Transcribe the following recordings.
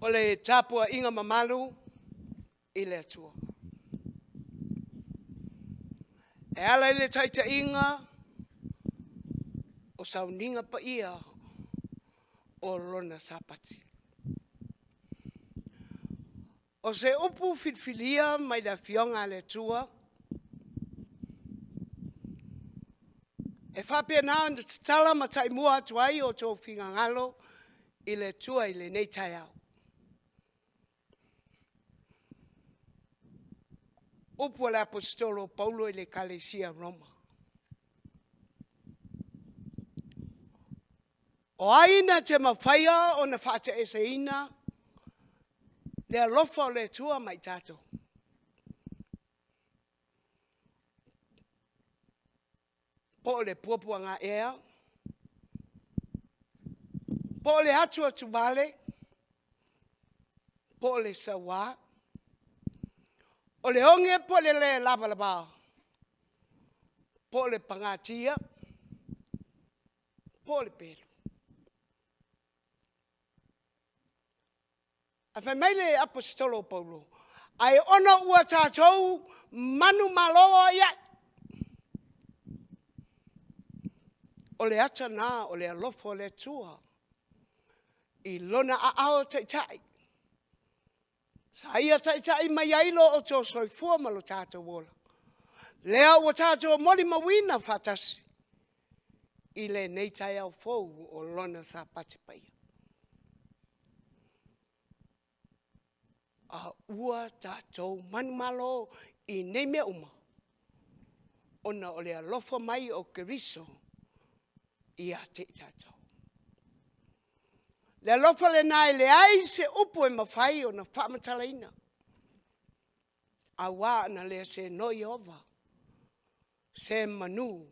O le tapuaiga mamalu i le Atua. E ala i le taitaiga o sauniga paia o Lona Sapati. O se upu filifilia mai le Afioga a le Atua e faapena ona tatala ma taimua atu ai outou finagalo i le Atua i lenei taeao. Upu a le Aposetolo o Paulo i le Ekalesia Roma. O ai na te mafaia ona faataeseina le alofa o le Atua ma i tatou? Po o le puapuaga ea, po o le atuatuvale, po o le saua, o le oge po o le le lavalava, po o le pagatia, po o le pelu. Ae fai mai le Aposetolo o Paulo, ae ona ua tatou manumalo ai ai, o le ata lena o le alofa o le Atua i Lona aao taitai sa Ia taitai mai ai lo outou soifua ma lo tatou ola, lea ua tatou molimauina faatasi i lenei taeao fou o Lona Sapati Paia. A ua tatou manumalo i nei mea uma, ona o le alofa mai o Keriso ia te i tatou. Le alofa lena e leai se upu e mafai ona faamatalaina, aua ana le seanoa Ieova se manu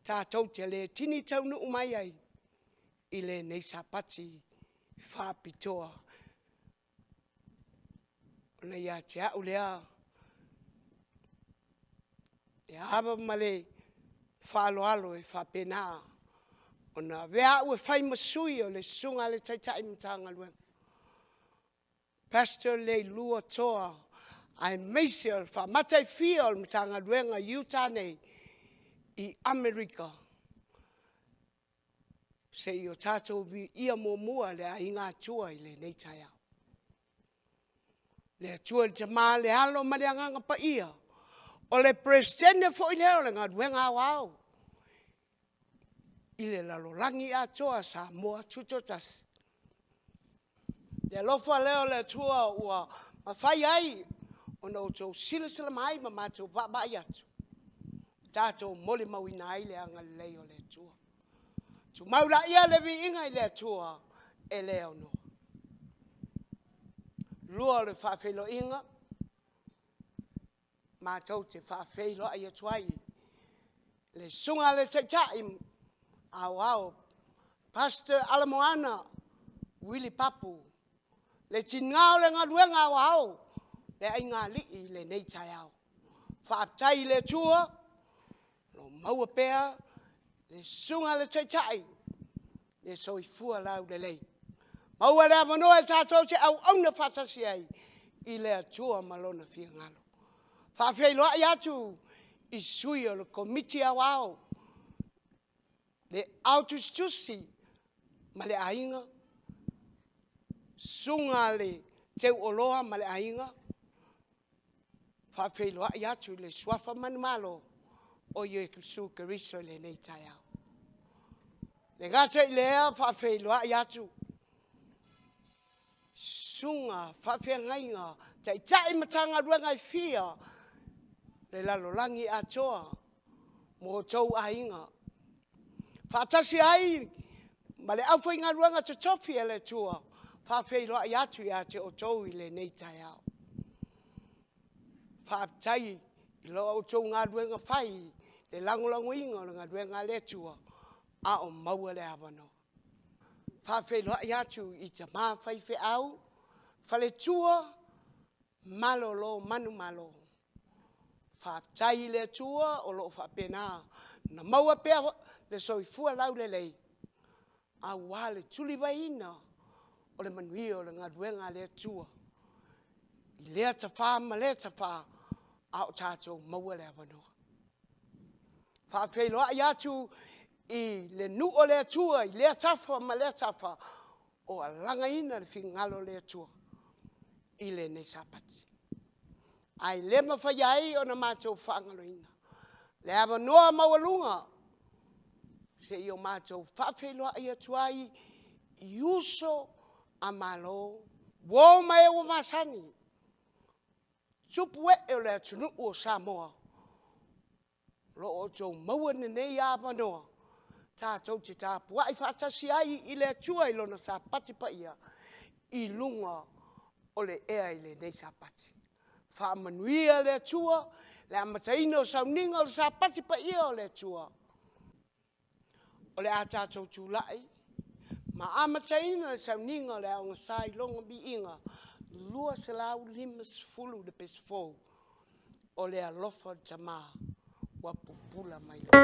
tatou te le tini taunuu mai ai i lenei Sapati faapitoa. Ona ia te au lea, e ava ma le faaaloalo e faapena ona avea au e fai ma sui o le Susuga a le Taitai Matagaluega, Pastor Leilua Toa, aemaise o le faamataifia o le Matagaluega i Utah nei i Amerika, se i o tatou viia muamua le Aiga Atua i lenei taeao. Le Atua le Tama le Alo ma le Agaga Paia, o le Peresetene foi lea o le galuega aoao i le lalolagi atoa Samoa Tutoatasi. Le alofa lea o le Atua ua mafai ai ona outou silasila mai ma matou vaavaai atu, tatou molimauina ai le agalelei o le Atua. Tumau laia le viiga i le Atua e le aunoa. Lua o le faafeiloaiga, matou te faafeiloai atu ai i le Susuga i le Taitai Aoao Pastor Alamoana Uili Papu, le tina o le galuega aoao le aigaalii i lenei taeao. Faafetai i le Atua o lo o maua pea le Susuga i le Taitai le soifua laulelei, maua le avanoa tatou te auauna faatasi ai i le Atua ma Lona finagalo. Faafeiloai atu i sui o le Komiti Aoao, le Au Tusitusi ma le aiga, susuga i le Teuoloa ma le aiga, faafeiloai atu i le Suafa manumalo o Iesu Keriso i lenei taeao. E le gata i lea faafeiloai atu susuga faafeagaiga, taitai Matagaluega e fia le lalolagi atoa ma outou aiga, faatasi ai ma le aufaigaluega totofi a le Atua, faafeiloai atu ia te outou i lenei taeao. Faafetai i lo outou galuega fai i le lagolagoina o le galuega a le Atua a o maua le avanoa. Faafeiloai atu i tama faifeau, faletua, malolo manumalo. Faafetai i le Atua o lo o faapena ona maua pea le soifua laulelei aua le tulivaeina o le manuia o le galuega a le Atua i lea tafa ma lea tafa a o tatou maua le avanoa. Faafeiloai atu i le nuu o le Atua i lea tafa ma lea tafa o alagaina le finagalo o le Atua i lenei Sapati. Ae le mafai ai ona matou faagaloina le avanoa maualuga se i o matou faafeiloai atu ai i uso a Malo, uo ma e ua masani, tupu ee o le atunuu o Samoa, o lo o outou maua lenei avanoa tatou te tapuai faatasi ai i le Atua i Lona Sapati Paia i luga o le ea i lenei Sapati. Faamanuia le Atua i le amataina o sauniga o le Sapati Paia o le Atua. O le a tatou tulai ma amataina le sauniga o le Aogasa i Lona Viiga 250 le pesi fou, O le alofa o le Tama ua pupula mai luga.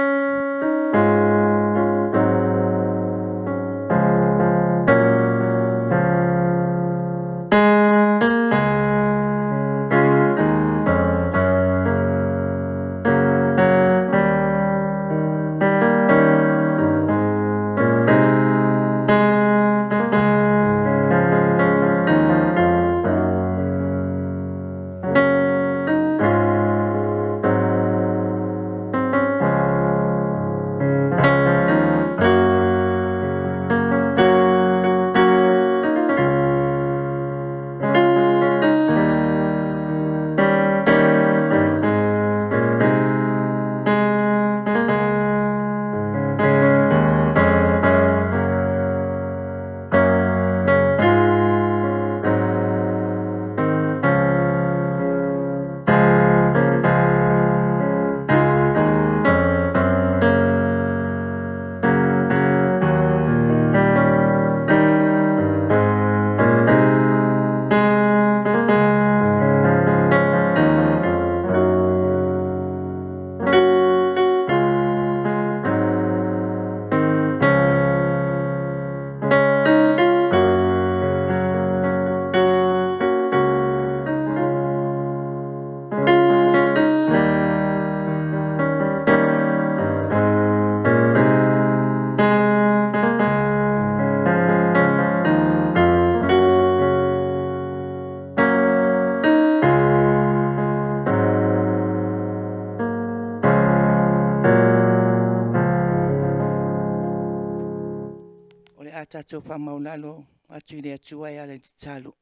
O le a tatou faamaualalo atu i le Atua e ala i le tatalo.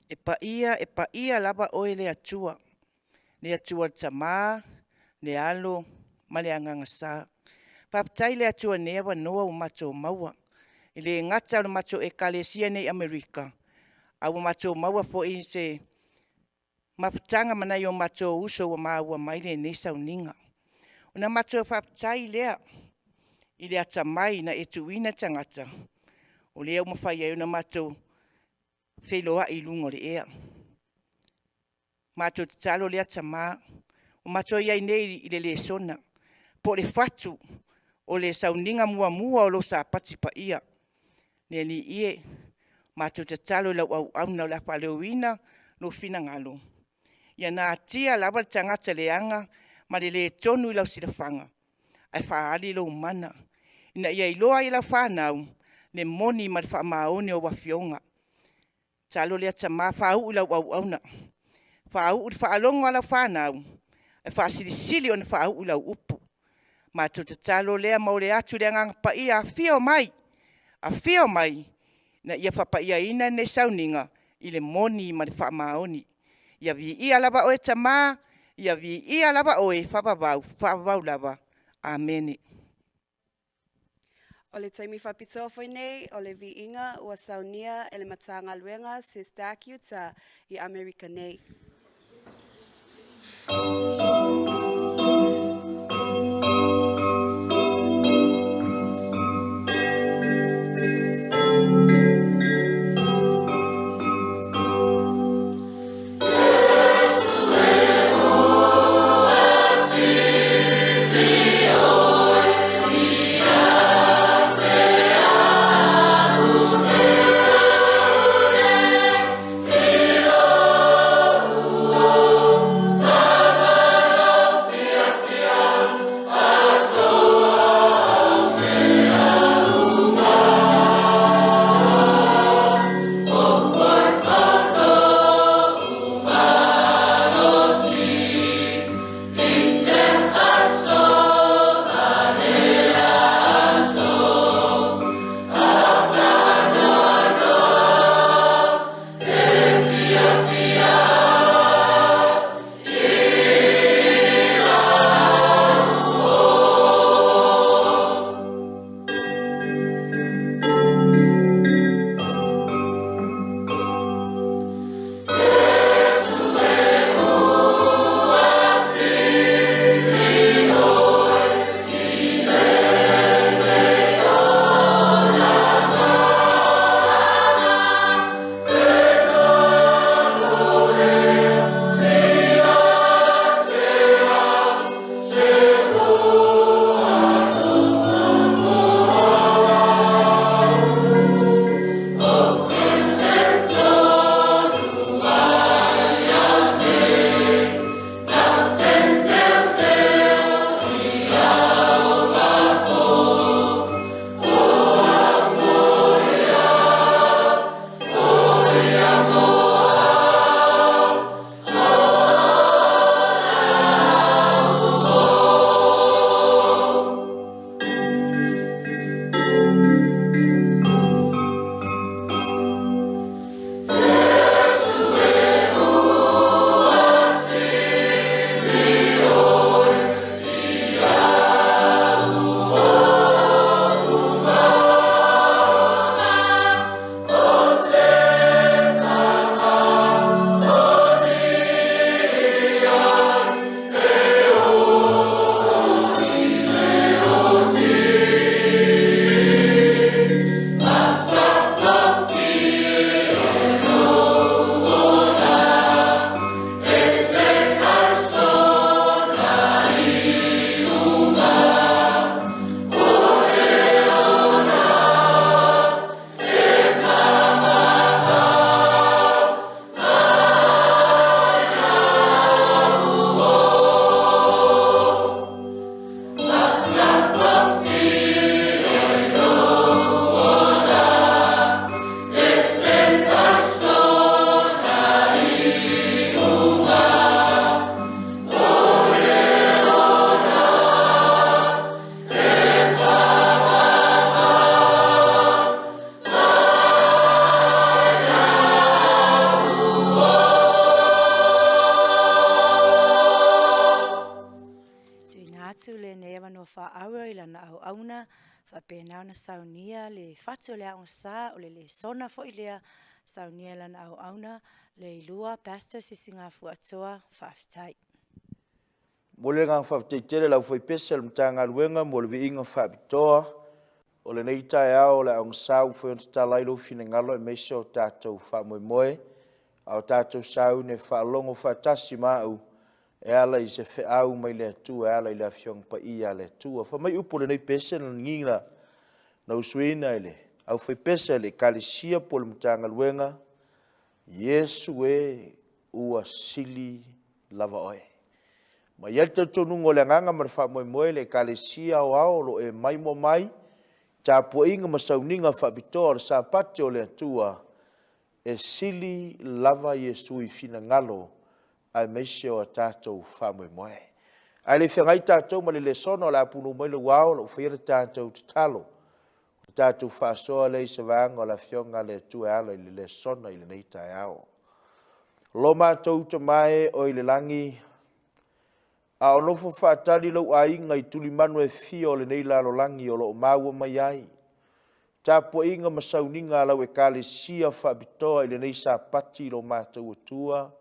E paia, e paia lava oe le Atua, le Atua le Tama, le Alo ma le Agaga Sa. Faafetai i le Atua i lenei avanoa ua matou maua. E le gata o le matou Ekalesia i Amerika, ae ua matou maua foi se mafutaga ma nai o matou uso ua maua mai lenei sauniga. Ona matou faafetai lea i le atamai na e tuuina tagata o lea ua mafai ai ona matou feiloai i luga o le ea. Matou tatalo lea Tama, ua matou i ai nei i le lesona po o le fatu o le sauniga muamua o lou Sapati Paia. Le Alii e, matou te tatalo i lau auauna o le a faaleoina lou finagalo, ia natia lava le tagata leaga ma le le tonu i lau silafaga, ae faaali lou mana ina ia iloa ai e lau fanau le moni ma le faamaoni o au Afioga. Tatalo lea Tama, faauu i lau auauna, faauu i le faalogo a lau fanau, ae faasilisili ona faauu i lau upu. Matou tatalo lea ma momoli atu le Agaga Paia, afio mai, afio mai ina ia faapaiaina lenei sauniga i le moni ma le faamaoni. Ia viia lava oe Tama, ia viia lava Oe faavavau, faavavau lava. Amene. O le taimi faapitoa foi nei o le viiga ua saunia e le Matagaluega SESDAC Utah i Amerika nei. lana auauna, faapena ona saunia le fatu o le Aoga Sa, o le lesona foi lea, saunia e lana auauna, Leilua Pastor Sisigafua Faafetai. Momoli le agaga faafetai tele i le aufaipese a le Matagaluega mo le viiga faapitoa o lenei taeao o le aogasa ua mafai ona tatala ai lou finagalo aemaise o tatou faamoemoe a o tatou sauni e faalogo faatasi ma au e ala i se feau mai le Atua e ala i le Afioga Paia a le Atua. Fai mai upu o lenei pese na giga na usuina e le aufaipese a le Ekalesia po o le Matagaluega, Iesu e ua sili lava oe. Ma i ai le talitonuga o le agaga ma le faamoemoe le Ekalesia Aoao o lo o e maimoa mai tapuaiga ma sauniga faapitoa o le Sapati o le Atua, e sili lava Iesu i finagalo aemaise o a tatou faamoemoe. Ae le i feagai tatou ma le lesona o le a punou mai lou ao, o lo o faia le tatou tatalo, o tatou faasoa lea i se vaega o le Afioga a le Atua e ala i le lesona i lenei taeao. Lo matou Tama e o i le lagi, a o nofo faatali lou aiga i tulimanu e fia o lenei lalolagi o lo o maua mai ai tapuaiga ma sauniga a lau Ekalesia faapitoa i lenei Sapati i lo matou Atua,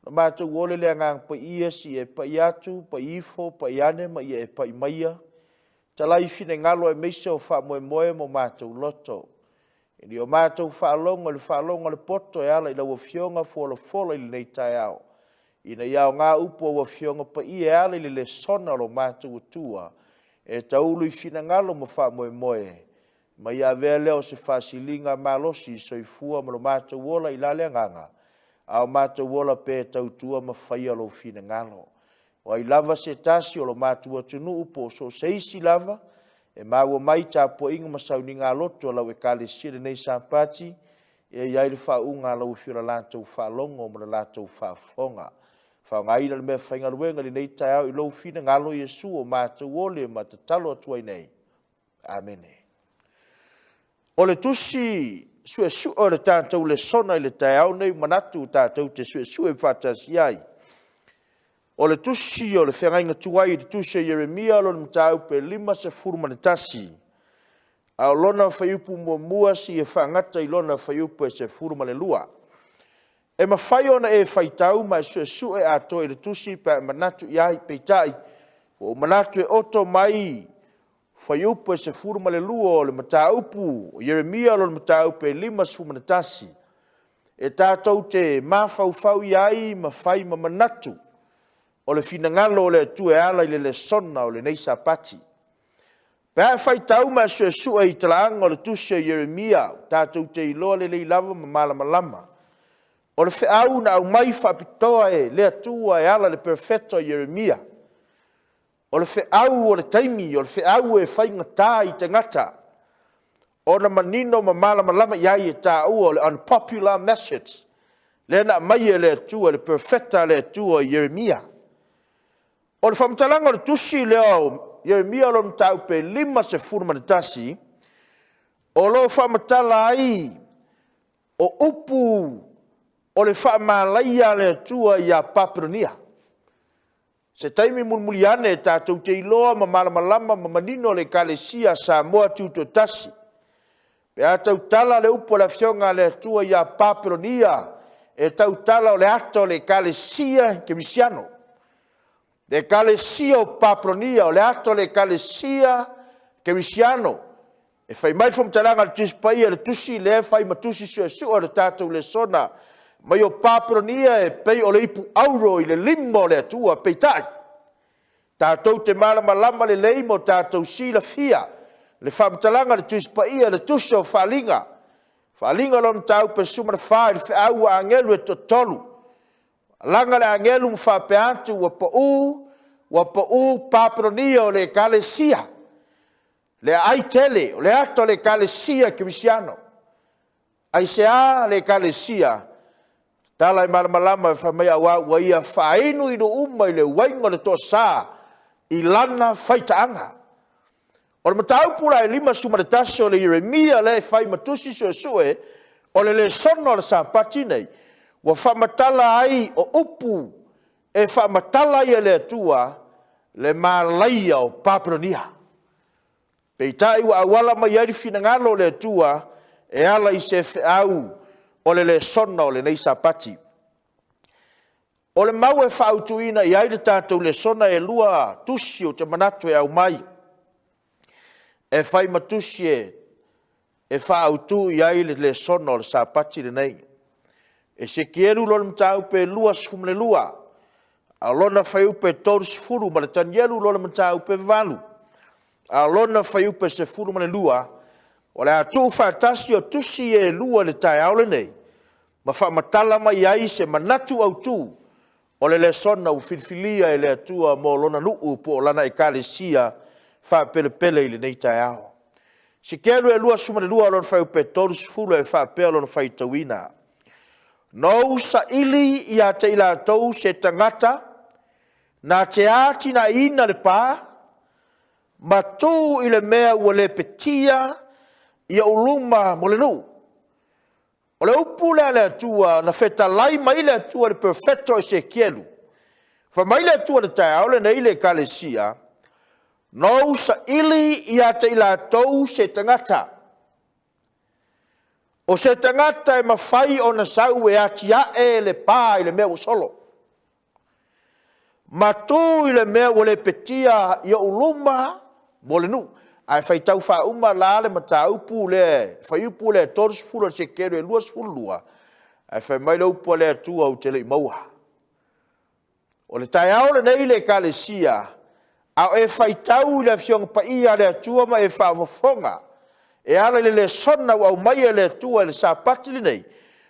na matou ole le Agaga Paia, si e pai atu, pai ifo, pai ane ma ia e pai maia, talai finagalo aemaise o faamoemoe ma o matou loto. E le o matou faalogo i le faalogo a le poto e ala i lau Afioga folafola i lenei taeao, ina ia aoga upu a lau Afioga Paia e ala i le lesona o lo matou Atua, e taulu i finagalo ma faamoemoe, ma ia avea lea o se faasiliga malosi i soifua ma lo matou ola i la le agaga, a o matou ola pea e tautua ma faia lou finagalo. O ai lava se tasi o lo matou atunuu po o so o se isi lava e maua mai tapuaiga ma sauniga loto a lau Ekalesia i lenei Sapati, e i ai le faauuga a lau Afioga i le latou faalogo ma le latou faafofoga. Faaaogaina le meafaigaluega i lenei taeao i lou finagalo, Iesu, o matou ole ma tatalo atu ai nei. Amene. O le tusi suesue o le tatou lesona i le taeao nei, manatu tatou te suesue faatasi ai. O le tusi o le feagaiga tuai i le tusi a Ieremia lona mataupu e 51, a o lona fuaiupu muamua seia faagata i lona fuaiupu e 12. E mafai ona e faitau ma e suesue atoa i le tusi pe a e manatu i ai, peitai, ua ou manatu e oto mai fuaiupu e 12 o le mataupu o Ieremia lona mataupu e 51, e tatou te mafaufau i ai ma fai ma manatu o le finagalo o le Atua e ala i le lesona o lenei Sapati. Pe a e faitau ma e suesue i talaaga o le tusi a Ieremia, tatou te iloa lelei lava ma malamalama o le feau na aumai faapitoa e le Atua e ala i le perofeta o Ieremia, o le feau o le taimi, o le feau e faigata i tagata ona manino ma malamalama i ai, e taua o le unpopular message lea na aumai e le Atua i le perofeta a le Atua Ieremia. O le faamatalaga o le tusi lea o Ieremia lona mataupu e 51, o lo o faamatala ai o upu o le faamalaia a le Atua ia Papelonia. Se taimi mulimuli ane tatou te iloa ma malamalama ma manino le Ekalesia a Samoa Tutoatasi, pe a tautala le upu a le Afioga a le Atua ia Papelonia, e tautala o le ata o le Ekalesia Kerisiano. Le Ekalesia o Papelonia, o le ata o le Ekalesia Kerisiano. E fai mai le faamatalaga a le Tusi Paia, le tusi lea e fai ma tusi suesue o le tatou lesona, mai o Papelonia e pei o le ipu auro i le lima o le Atua, peitai, tatou te malamalama lelei ma o tatou silafia le faamatalaga a le Tusi Paia, le tusi o Faaaliga, Faaaliga lona mataupu e 14 i le feau a agelu e toatolu. Alaga le agelu ma faapea atu, ua pau, ua pau Papelonia o le ekalesia, le aai tele, o le ata o le ekalesia kerisiano. Aisea le ekalesia? Tala e malamalama fai mai aua ua ia faainuinu uma i le uaiga o le toasa i lana faitaaga. O le mataupu la e 51 o le Ieremia lea e fai ma tusi suesue o le lesona o le Sapati lenei, ua faamatala ai o upu e faamatala ai e le Atua le malaia o Papelonia. Peitai ua auala mai ai le finagalo o le Atua e ala i se feau o le lesona o lenei Sapati. O le mau e faautuina i ai le tatou lesona e lua tusi ou te manatu e aumai e fai ma tusi e faautu i ai le lesona o le Sapati lenei. Esekielu lona mataupu e 22, a o lona fuaiupu e 30 ma le Tanielu lona mataupu e 8, a o lona fuaiupu e 12, o le a tuufaatasi o tusi ia e lua i le taeao lenei, ma faamatala mai ai se manatu autu o le lesona ua filifilia e le Atua mo lona nuu po o lana ekalesia faapelepele i lenei taeao. Esekielu e 22 lona fuaiupu e 30 e faapea lona faitauina. Na ou saili ia te i latou se tagata na te atinaeina le pa ma tu i le mea ua lepetia i ou luma mo le nuu. O le upu lea a le Atua na fetalai mai le Atua i le perofeta o Esekielu, fai mai le Atua i le taeao lenei i le ekalesia, na ou saili ia te i latou se tagata, o se tagata e mafai ona sau e atiae le pa i le mea ua solo, ma tu i le mea ua lepetia i ou luma mo le nuu. A e faitau faauma la le mataupu lea, le fuaiupu lea e 30 o Esekielu e 22, ae fai mai le upu a le Atua, ou te le i maua. O le taeao lenei le Ekalesia, a o e faitau i le Afioga Paia a le Atua ma e faafofoga e ala i le lesona ua aumaia e le Atua i le Sapati lenei,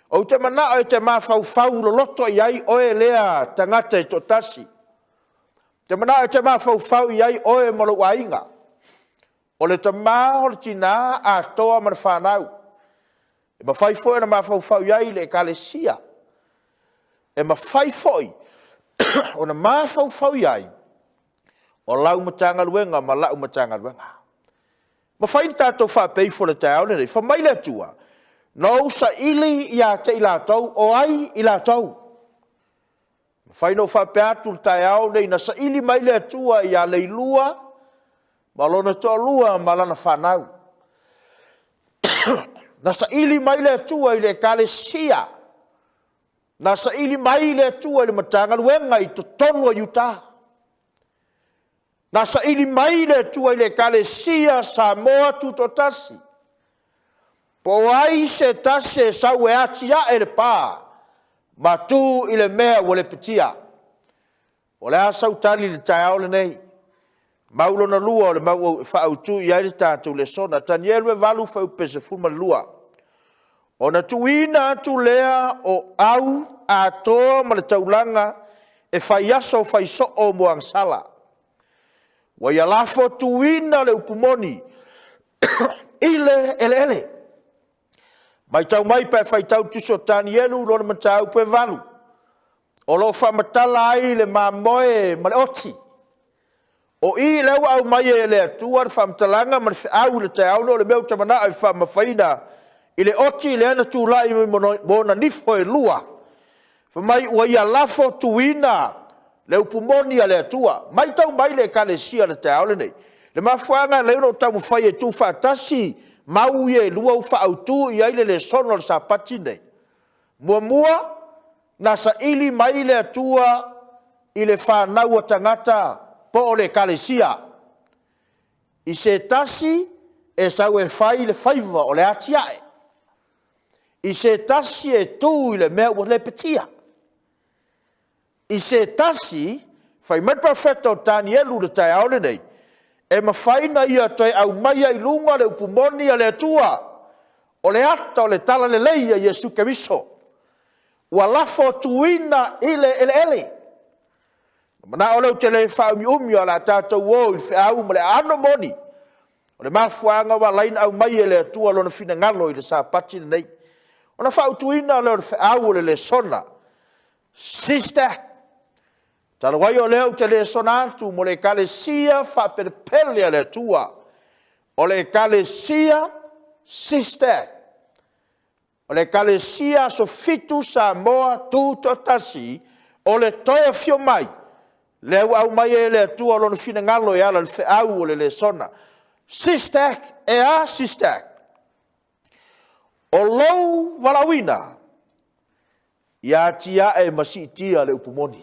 ou te manao e te mafaufau loloto i ai oe lea tagata e toatasi. Ou te manao e te mafaufau i ai oe ma lou aiga. O le tama, o le tina, atoa ma le fanau. E mafai foi ona mafaufau i ai le ekalesia. E mafai foi ona mafaufau i ai o lau Matagaluega ma lau Matagaluega. E mafai ona tatou faapea ifo i le taeao lenei, fai mai le Atua, na ou saili ia te i latou, o ai i latou? E mafai ona ou faapea atu i le taeao lenei, na saili mai le Atua ia Leilua ma lona toalua ma lana fanau. Na saili mai le Atua i le ekalesia, na saili mai le Atua i le Matagaluega i totonu o Iuta. Na saili mai le Atua i le Ekalesia Samoa Tutoatasi, po o ai se tasi e sau e atiae le pa ma tu i le mea ua lepetia. O le a sau tali i le taeao lenei? Mau lona lua o le mau e faautu i ai le tatou lesona, Tanielu 8 fuaiupu e 12. Ona tuuina atu lea o au atoa ma le taulaga e fai aso fai soo mo agasala. Ua ia lafo tuuina le upu moni i le eleele. Matau mai pe a faitau le tusi o Tanielu lona mataupu e 8, o lo o faamatala ai le mamoe ma le oti. O i lea ua aumai e le Atua le faamatalaga ma le feau i le taeao lenei, o le mea ou te manao e faamamafaina i le oti lea na tulai mai ma ona nifo e lua, fai mai ua ia lafo tuuina le upu moni a le Atua. Matau mai le ekalesia i le taeao lenei, le mafuaaga e ala ai ona ou taumafai e tuufaatasi mau ia e lua ua faautu i ai le lesona o le Sapati lenei. Muamua, na saili mai le Atua i le fanau a tagata po o le ekalesia i se tasi e sau e fai le faiva o le atiae, i se tasi e tu i le mea ua lepetia, i se tasi, fai mai le perofeta o Tanielu i le taeao lenei, e mafai ona ia toe aumaia i luga le upu moni a le Atua, o le ata o le talalelei a Iesu Keriso, ua lafo tuuina i le eleele. Ona manao lea ou te le faaumiumi ae o le a tatou o i le feau ma le aano moni o le mafuaaga ua ala ai ona aumai e le Atua Lona finagalo i le Sapati lenei. Ona fautuaina lea o le feau o le lesona, seize that. Talu ai o lea ou te lesona atu mo le Ekalesia Faapelepele a le Atua, o le Ekalesia seize that. O le Ekalesia Aso Fitu Samoa Tutoatasi, o le toe afio mai, lea ua aumai ai e le Atua lona finagalo e ala i le feau o le lesona. SISTAC, e a SISTAC? O lou valaauina ia atiae ma siitia le upu moni.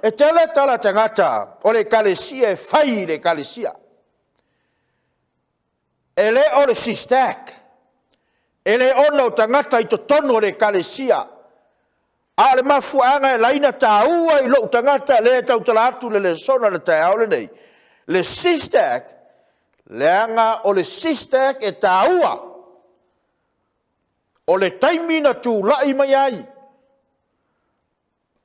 E tele tala a tagata o le ekalesia e fai i le ekalesia. E le o le SISTAC, e le ona o tagata i totonu o le ekalesia, a o le mafuaaga e ala ai ona taua i lou tagata lea e tautala atu i le lesona i le taeao lenei, le SISTAC, leaga o le SISTAC e taua, o le taimi na tulai mai ai,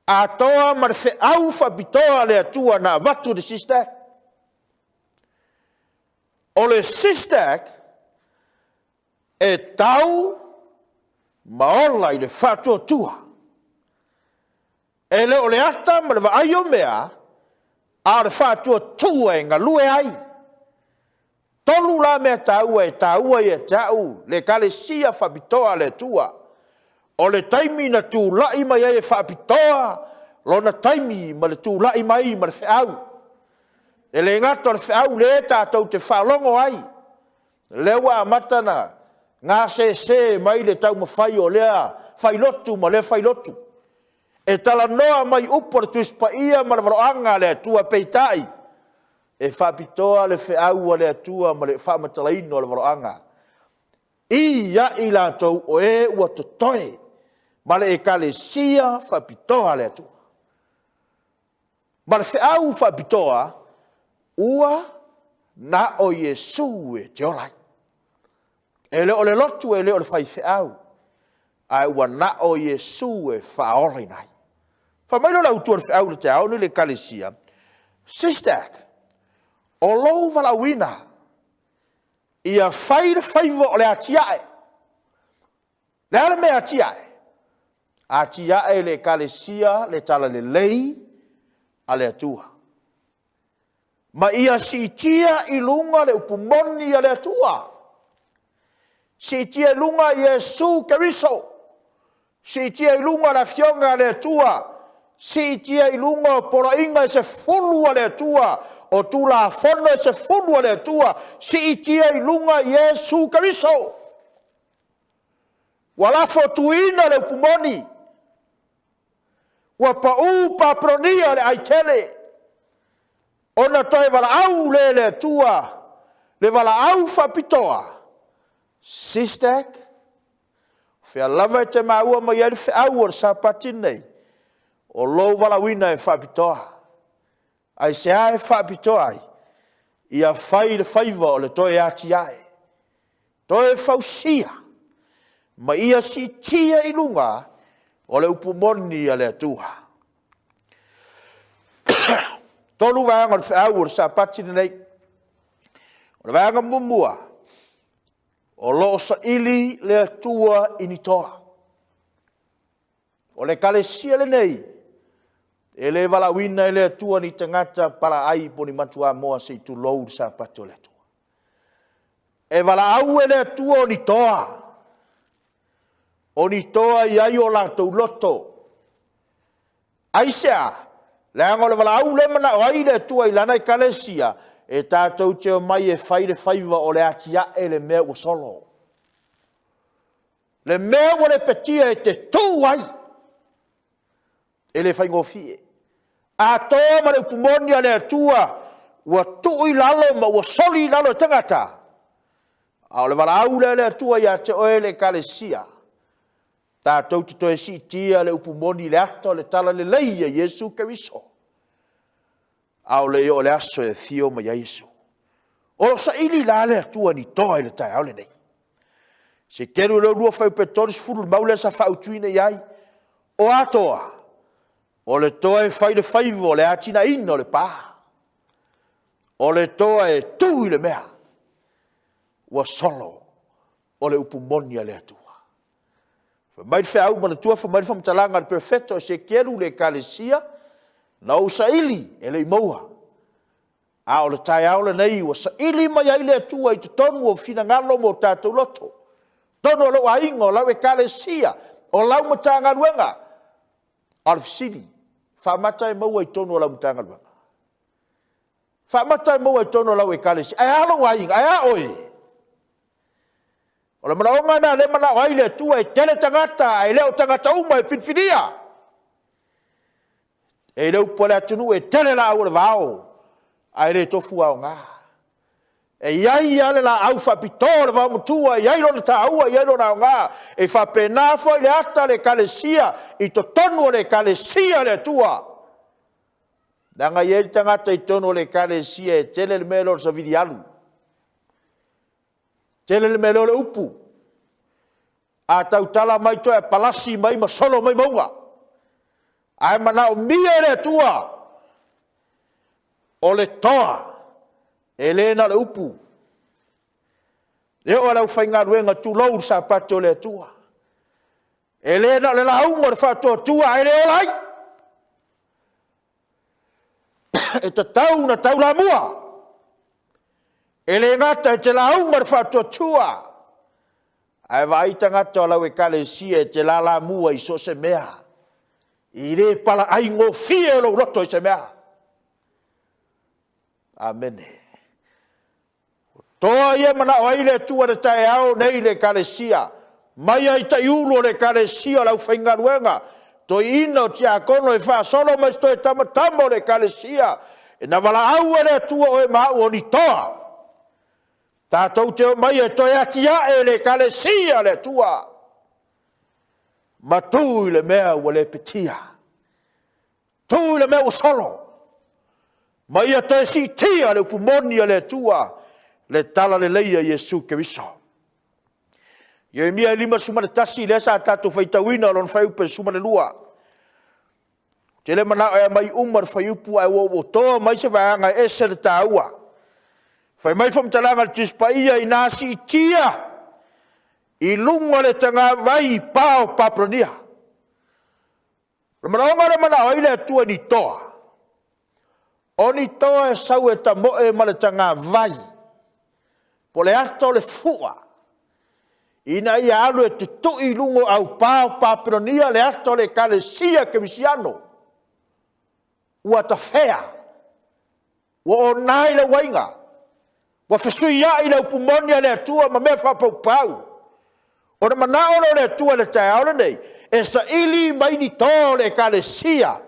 atoa ma le feau faapitoa a le Atua na avatu i le SISTAC. O le SISTAC, e tau ma ola i le faatuatua. E le o le ata ma le vaai o mea, a o le faatuatua e galue ai. E 3 la mea taua e taua ia te au le Ekalesia Faapitoa a le Atua. O le taimi na tulai mai ai e faapitoa lona taimi ma le tulai mai ma le feau. E le gata o le feau lea tatou te faalogo ai, lea ua amata ona gasese mai le taumafai o lea failotu ma lea failotu e talanoa mai i upu o le Tusi Paia ma le valoaga a le Atua, peitai, e faapitoa le feau a le Atua ma le faamatalaina o le valoaga ia i latou o e ua totoe ma le Ekalesia Faapitoa a le Atua. Ma le feau faapitoa, ua na o Iesu e te ola ai. E le o le lotu e le o le faifeau, ae ua na o Iesu e faaolaina ai. Fai mai lea o le autu o le feau i le taeao lenei i le Ekalesia, SISTAC, o lou valaauina, ia fai le faiva o le atiae. O le a le mea e atiae? Atiae le Ekalesia le talalelei a le Atua, ma ia siitia i luga le upu moni a le Atua. Siitia i luga Iesu Keriso, siitia i luga le Afioga a le Atua, siitia i luga poloaiga e sefulu a le Atua, o Tulafono e sefulu a le Atua, siitia i luga Iesu Keriso. Ua lafo tuuina le upu moni, ua pau Papelonia o le aitele, ona toe valaau lea e le Atua le valaau faapitoa, SISTAC, o fea lava e te maua mai ai le feau o le Sapati lenei, o lou valaauina e faapitoa. Aisea e faapitoa ai? Ia fai le faiva o le toe atiae, toe fausia ma ia siitia i luga o le upu moni a le Atua. E 3 vaega o le feau o le Sapati lenei. O le vaega muamua, o lo o saili le Atua i ni toa. O le ekalesia lenei, e le valaauina e le Atua ni tagata palaai po o ni matuamoa se i tulou le Sapati o le Atua. E valaau e le Atua o ni toa, o ni toa e i ai o latou loto. Aisea? Leaga o le valaau lea e manao ai le Atua i lana ekalesia, e tatou te omai e fai le faiva o le atiae le mea ua solo. Le mea ua lepetia e te tu ai, e le faigofie. Atoa ma le upu moni a le Atua ua tuu i lalo ma ua soli i lalo e tagata, a o le valaau lea a le Atua ia te oe le Ekalesia, tatou te toe siitia le upu moni i le ata o le talalelei a Iesu Keriso, a o le i oo i le aso e afio mai ai Iesu. O lo o saili la le Atua i ni toa i le taeao lenei. Esekielu 22 fuaiupu e 30 le mau lea sa faautuina i ai. O a toa? O le toa e fai le faiva o le atinaeina o le pa. O le toa e tu i le mea ua solo, o le upu moni a le Atua. Fai mai le feau, manatua fai mai le faamatalaga a le perofeta o Esekielu i le ekalesia, na ou saili e le i maua. A o le taeao lenei ua saili mai ai le Atua i totonu o finagalo ma o tatou loto, totonu o lou aiga, o lau ekalesia, o lau Matagaluega. A o le fesili, faamata e maua i totonu o lau Matagaluega? Faamata e maua i totonu o lau ekalesia. Ae a lou aiga? Ae a oe? O le manaoga lena lea e manao ai le Atua e tele tagata ae le o tagata uma e filifilia. E i ai le upu a le atunuu e tele laau o le vao, ae le tofu aoga. E i ai lava le laau faapitoa o le vaomatua e i ai lona taua e i ai lona aoga. E faapena foi le ata a le Ekalesia i totonu o le Ekalesia a le Atua. Leaga e i ai le tagata i totonu o le Ekalesia e tele le mea i lo le savili alu, tele le mea e iloa le upu. A tautala mai toe palasi mai ma solo mai mauga. Ae manaomia e le Atua o le toa, e le na o le upu. E oo lava i le aufaigaluega, tulou le Sapati o le Atua, e le na o le lauga o le faatuatua ae le ola ai. E tatau ona taulamua, e le gata e te lauga i le faatuatua, ae vaai tagata o lau ekalesia e te lalamua i so o se mea. E le palaaigofie lou loto i se mea. Amene. O toa ia e manao ai le Atua i le taeao lenei i le Ekalesia, mai lava i taiulu o le Ekalesia, o le aufaigaluega, toeaiina, o tiakono, e faasolo mai i se toe tamatama o le Ekalesia, na valaau e le Atua oe ma au o ni toa, tatou te omai e toe atiae le Ekalesia a le Atua, ma tu i le mea ua lepetia, tu i le mea ua solo, ma ia toe siitia le upu moni a le Atua, le talalelei a Iesu Keriso. Ieremia 51 lea sa tatou faitauina lona fuaiupu e 12. Ou te le manao e aumai uma le fuaiupu ae ua ou otoa mai se vaega e ese le taua. Fai mai le faamatalaga a le Tusi Paia, ina siitia i luga o le tagavai i pa o Papelonia. O le manaoga lea e manao ai le Atua i ni toa, o ni toa e sau e tamoe ma le tagavai, po o le ata o le fua, ina ia alu e tutui i luga o aupa o Papelonia le ata o le ekalesia kerisiano ua tafea, ua ona i le uaiga, ua fesuiai le upu moni a le Atua ma mea faapaupau. Ona manao lea o le Atua i le taeao lenei, e saili mai ni toa o le Ekalesia,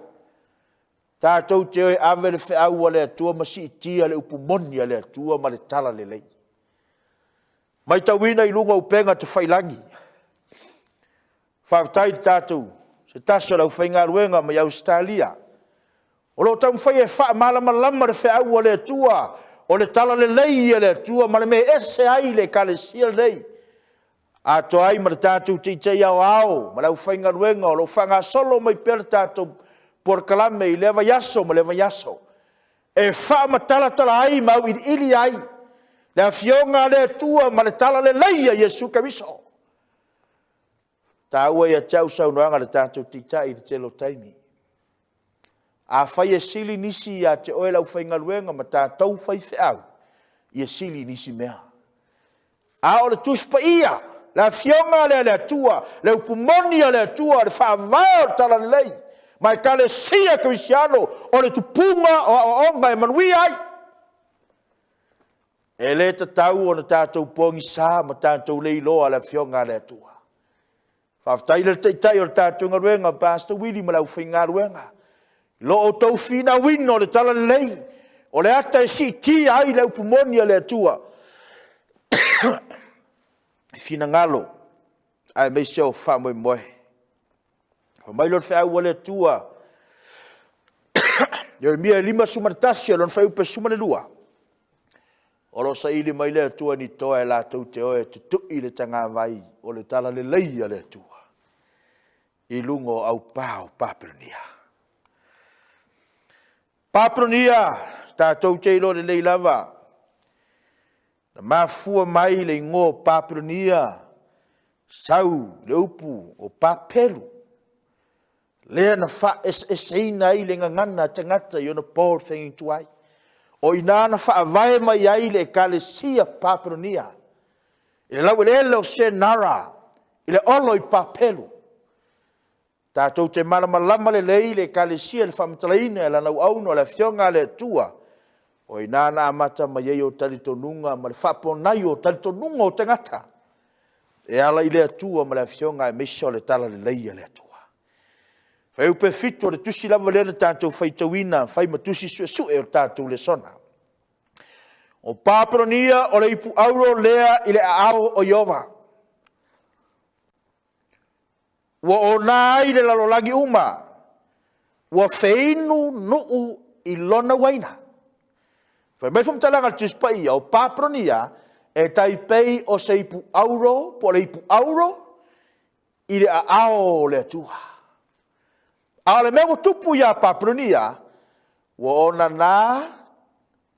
tatou te o e ave le feau a le Atua ma siitia le upu moni a le Atua ma le talalelei. Matauina i luga o upega tafailagi, faafetai i se tasi o le aufaigaluega mai Ausetalia, o lo o taumafai e faamalamalama le feau a le Atua, o le talalelei a le Atua ma le mea e ese ai le Ekalesia lenei, atoa ai ma le tatou Taitai Aoao ma le aufaigaluega o lo o faagasolo mai pea le tatou polokalame i lea vaiaso ma lea vaiaso, e faamatalatala ai ma auiliili ai le Afioga a le Atua ma le talalelei a Iesu Keriso. E taua ia te au saunoaga a le tatou Taitai i le tele o taimi. Afai e sili nisi ia te oe le aufaigaluega ma tatou faifeau, ia sili i nisi mea. A o le Tusi Paia, le Afioga lea a le Atua, le upu moni a le Atua, le faavae o le Talalelei ma Ekalesia Kerisiano, o le tupuga o aoaoga e manuia ai. E le tatau ona tatou pogisa ma tatou leiloa le Afioga a le Atua. Faafetai i le Taitai o le tatou galuega, Pastor Willie ma le aufaigaluega, i lo outou finauina o le talalelei, o le ata e siitia ai le upu moni a le Atua i finagalo aemaise o faamoemoe. Fai mai lea o le feau a le Atua, Ieremia 51 o lona fuaiupu e 12, O lo o saili mai le Atua ni toa e latou te o e tutui le tagavai o le talalelei a le Atua i luga o aupa o Papelonia. Papelonia, tatou te iloa lelei lava, na mafua mai le igoa o Papelonia, sau le upu o Papelu, lea na faaeseeseina ai le gagana a tagata i ona po o le feagaiga tuai. O i ina na faavae mai ai le ekalesia Papelonia, i le laueleele o Senara, i le olo i Papelu. Tatou te malamalama lelei i le ekalesia i le faamatalaina e lana auauna o le Afioga a le Atua, O i ina na amata mai ai ou talitonuga ma le faaponai o talitonuga o tagata e ala i le Atua ma le Afioga aemaise o le Talalelei a le Atua. Fuaiupe 7 o le tusi lava lea na tatou faitauina, fai ma tusi suesue o le tatou lesona. O Papelonia o le ipu auro lea i le aao o Ieova. Ua ona ai le lalolagi uma, ua feinu nuu i lona uaina. Fai mai faamatalaga a le Tusi Paia, o Papelonia e tai pei o se ipu auro po o le ipu auro i le aao o le Atua. A o le mea ua tupu ia Papelonia, ua onana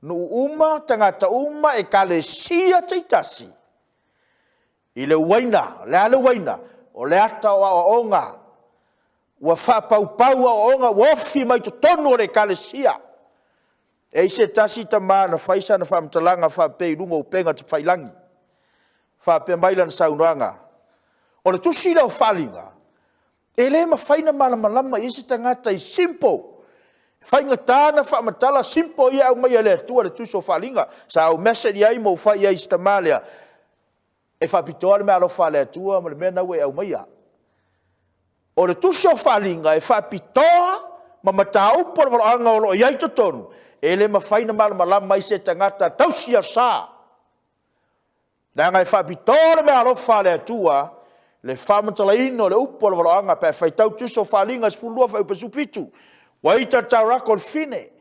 nuu uma, tagata uma, ekalesia taitasi i le uaina. O le a le uaina? O le ata o aoaoga ua faapaupau aoaoga ua ofi mai totonu o le ekalesia. E i ai se tasi tama na fai sana faamatalaga faapea i luga o upega tafailagi, faapea mai lana saunoaga, o le tusi lea o Faaaliga, e le mafai ona malamalama i ai se tagata i simple, e faigata ona faamatala simple ia e aumai e le Atua i le tusi o Faaaliga. Sa ou message i ai ma ou fai i ai i si tama lea, e faapitoa le meaalofa a le Atua ma le mea lena ua e aumaia. O le tusi o Faaaliga e faapitoa ma mataupu o le valoaga o lo o i ai i totonu, e le mafai ona malamalama ai se tagata tausi Aso Sa, leaga e faapitoa le meaalofa a le Atua le faamatalaina o le upu o le valoaga pe a e faitau tusi o Faaaliga 12 fuaiupe 17, ua ita le taurako i le fafine,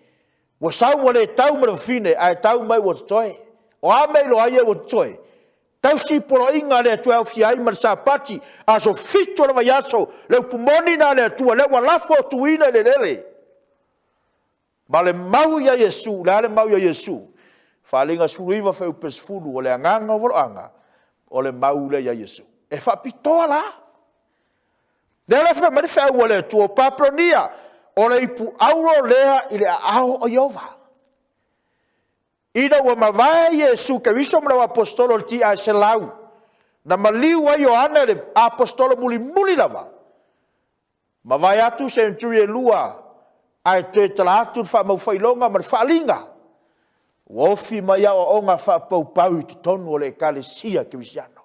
ua sau ua le tau ma le fafine ae tau mai ua totoe. O a mea e iloa ai e ua totoe? Tausi poloaiga a le Atua e aofia ai ma le Sapati, aso 7 o le vaiaso, le upu moni lena a le Atua lea ua lafo atuina i le eleele. Ma le mau ia Iesu, o le a le mau ia Iesu? Faaaliga 19 fuaiupe 10, o le agaga o valoaga, o le mau lea ia Iesu. E faapitoa la. Lea la e fai mai le feau a le Atua, o Papelonia, o le ipu auro lea i le aao o Ieova. Ina ua mavae Iesu Keriso ma le auaposeitolo i le tiae 100, na maliu ai Ioane le aposetolo mulimuli lava, mavae atu seneturi e 2 ae toe tala atu le faamaufailoga ma le faaaliga, ua ofi mai aoaoga faapaupau i totonu o le ekalesia kerisiano.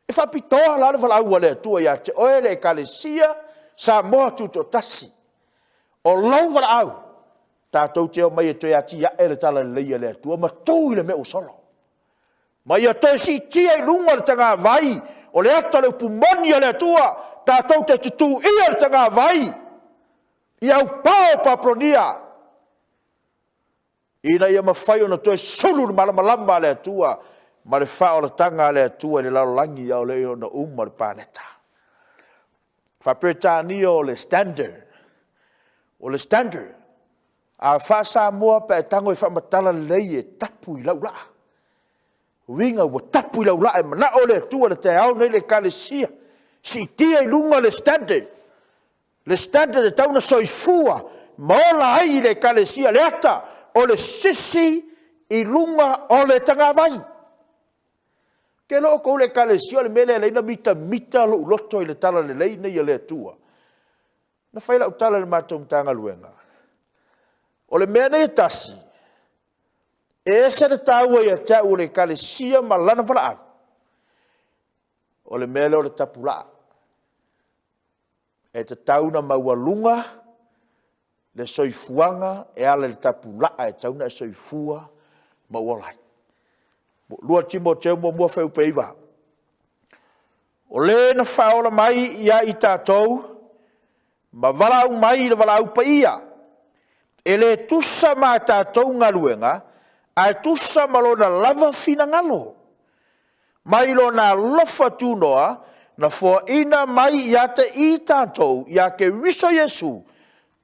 E faapitoa la le valaau a le Atua ia te oe le ekalesia Samoa Tutoatasi. O lou valaau, tatou te omai e toe atiae le Talalelei a le Atua ma tu i le mea ua sola. Ma ia toe siitia i luga le tagavai o le ata o le upu moni a le Atua, tatou te tutuia le tagavai i aupao o Papelonia, ina ia mafai ona toe sulu le malamalama a le Atua ma le faaolataga a le Atua i le lalolagi a o le i ono uma le paneta. Faa-Peretania o le standard. O le standard. A faa-Samoa pe a e tago e faamatala lelei, e tapu i laulaa. Uiga ua tapu i laulaa, e manao le Atua i le taeao lenei le ekalesia, siitia i luga le standard, le standard e tatau ona soifua ma ola ai le ekalesia, le ata o le sisi i luga o le tagavai. Ou te iloa outou le ekalesia o le mea lea e ala ai ona mitamita lou loto i le Talalelei lenei a le Atua. Na fai lau tala i le matou Matagaluega, o le mea nei e tasi, e ese le taua ia te au o le ekalesia ma lana valaau, o le mea lea o le tapulaa. E tatau ona maualuga le soifuaga e ala i le tapulaa e tatau ona e soifua ma ou ola ai. 2 Timoteo 1:9, O le na faaola mai ia i tatou ma valaau mai i le valaau paia, e le tusa ma a tatou galuega, ae tusa ma lona lava finagalo, mai lona alofa tunoa, na foaina mai ia te i tatou ia Keriso Iesu,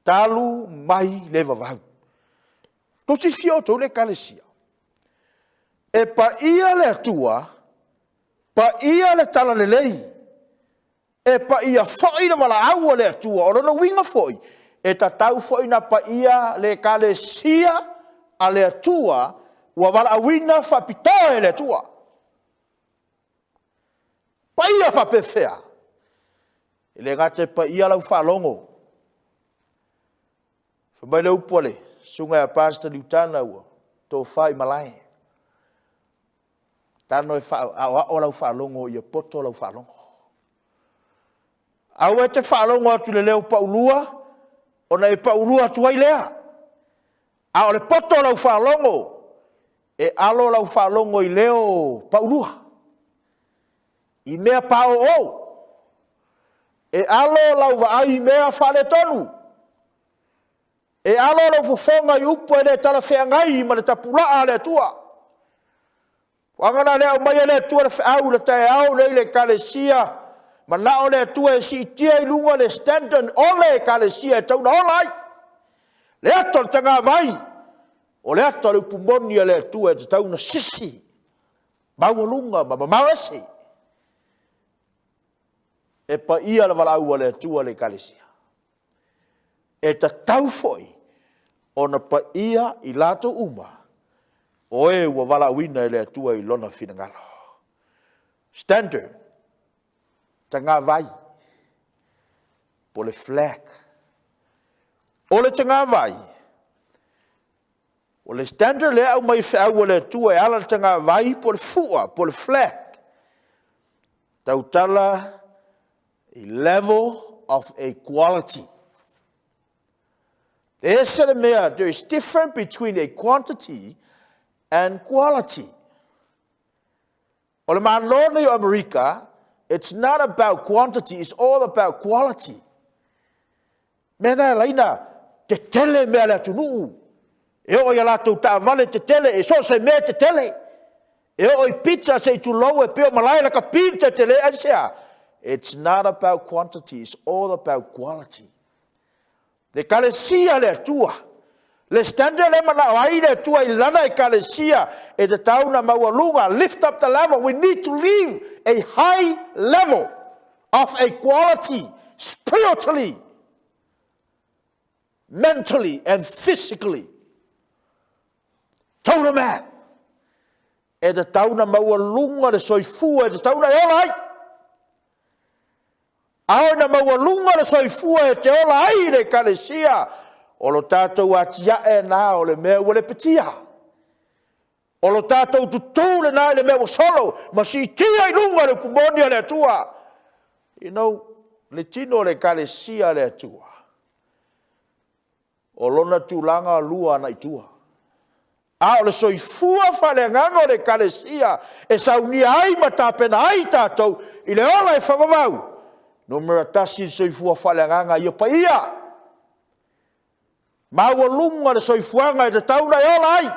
talu mai le vavau. Tou te silafia outou le ekalesia, e paia le Atua, paia le Talalelei, e paia foi le valaau a le Atua. O lona uiga foi, e tatau foi ona paia le ekalesia a le Atua ua valaauina faapitoa e le Atua. Paia faapefea? E le gata e paia lau faalogo, fai mai le upu a le susuga ia Pastor Liutana ua Tofa i malae. Tano e aoao lau faalogo ia poto lau faalogo. Aua e te faalogo atu i le leo paulua, ona e paulua atu ai lea. A o le poto o lau faalogo, e alo lau faalogo i leo paulua, i mea paooo. E alo lau vaai i mea faaletonu. E alo lou fofoga i upu e le talafeagai ma le tapulaa a le Atua. O aga la lea e aumai e le Atua le feau i le taeao lenei i le Ekalesia, manao le Atua e siitia i luga le standard o le Ekalesia e tatau ona ola ai. Le ata o le tagavai, o le ata o le upu moni a le Atua e tatau ona sisi, maualuga ma mamao ese. E paia le valaau a le Atua i le Ekalesia. E tatau foi ona paia i latou uma o e ua valaauina e le Atua i lona finagalo. Standard, tagavai, po o le flag. O le tagavai, o le standard lea e aumai e feau a le Atua e ala i le tagavai po o le fua po o le flag, tautala i level of equality. E ese le mea, there is difference between a quantity and quality. O le Malo nei o Amerika, it's not about quantity, it's all about quality. Mea na e ala ai ona tetele mea a le atunuu. E oo i a latou taavale tetele, e so o se mea e tetele. E oo i pizza se i tulou e pei o malae lakapi le tetele. Aisea? It's not about quantity, it's all about quality. Le Ekalesia a le Atua, le standard lea e manao ai le Atua i lana Ekalesia e tatau ona maualuga, lift up the level. We need to live a high level of a quality spiritually, mentally and physically. Total man. E tatau ona maualuga le soifua e tatau ona e ola ai. A ina maualuga le soifua e te ola ai i le Ekalesia, o lo tatou atiae lena o le mea ua lepetia. O lo tatou tutū lena i le mea ua solo ma siitia i luga le upu moni a le Atua. You know, le tino o le Ekalesia a le Atua, o lona tulaga lua agai i tua. A o le soifua faaleagaga o le Ekalesia e saunia ai ma tapena ai tatou i le ola e faavavau, numera tasi le soifua faaleagaga ia paia, maualuga le soifuaga e tatau ona e ola ai.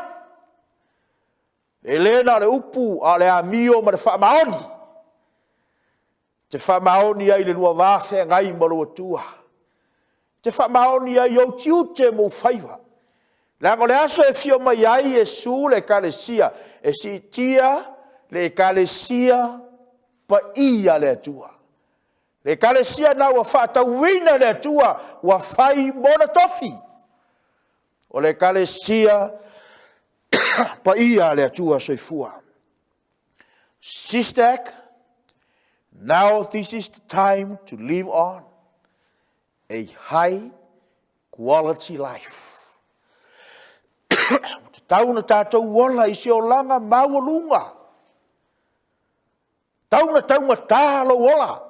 E le na o le upu a o le amio ma le faamaoni. E te faamaoni ai i le lua va feagai ma lou Atua. E te faamaoni ai i ou tiute ma ou faiva. Leaga o le aso e afio mai ai Iesu le Ekalesia, e siitia le Ekalesia Paia a le Atua. Le Ekalesia lena ua faatauina e le Atua, ua fai mo le tofi. O le Ekalesia Paia a le Atua Soifua. SISTEC, now this is the time to live on a high quality life. Ua tatau ona tatou ola i se olaga maualuga. Tau ona taugata lou ola.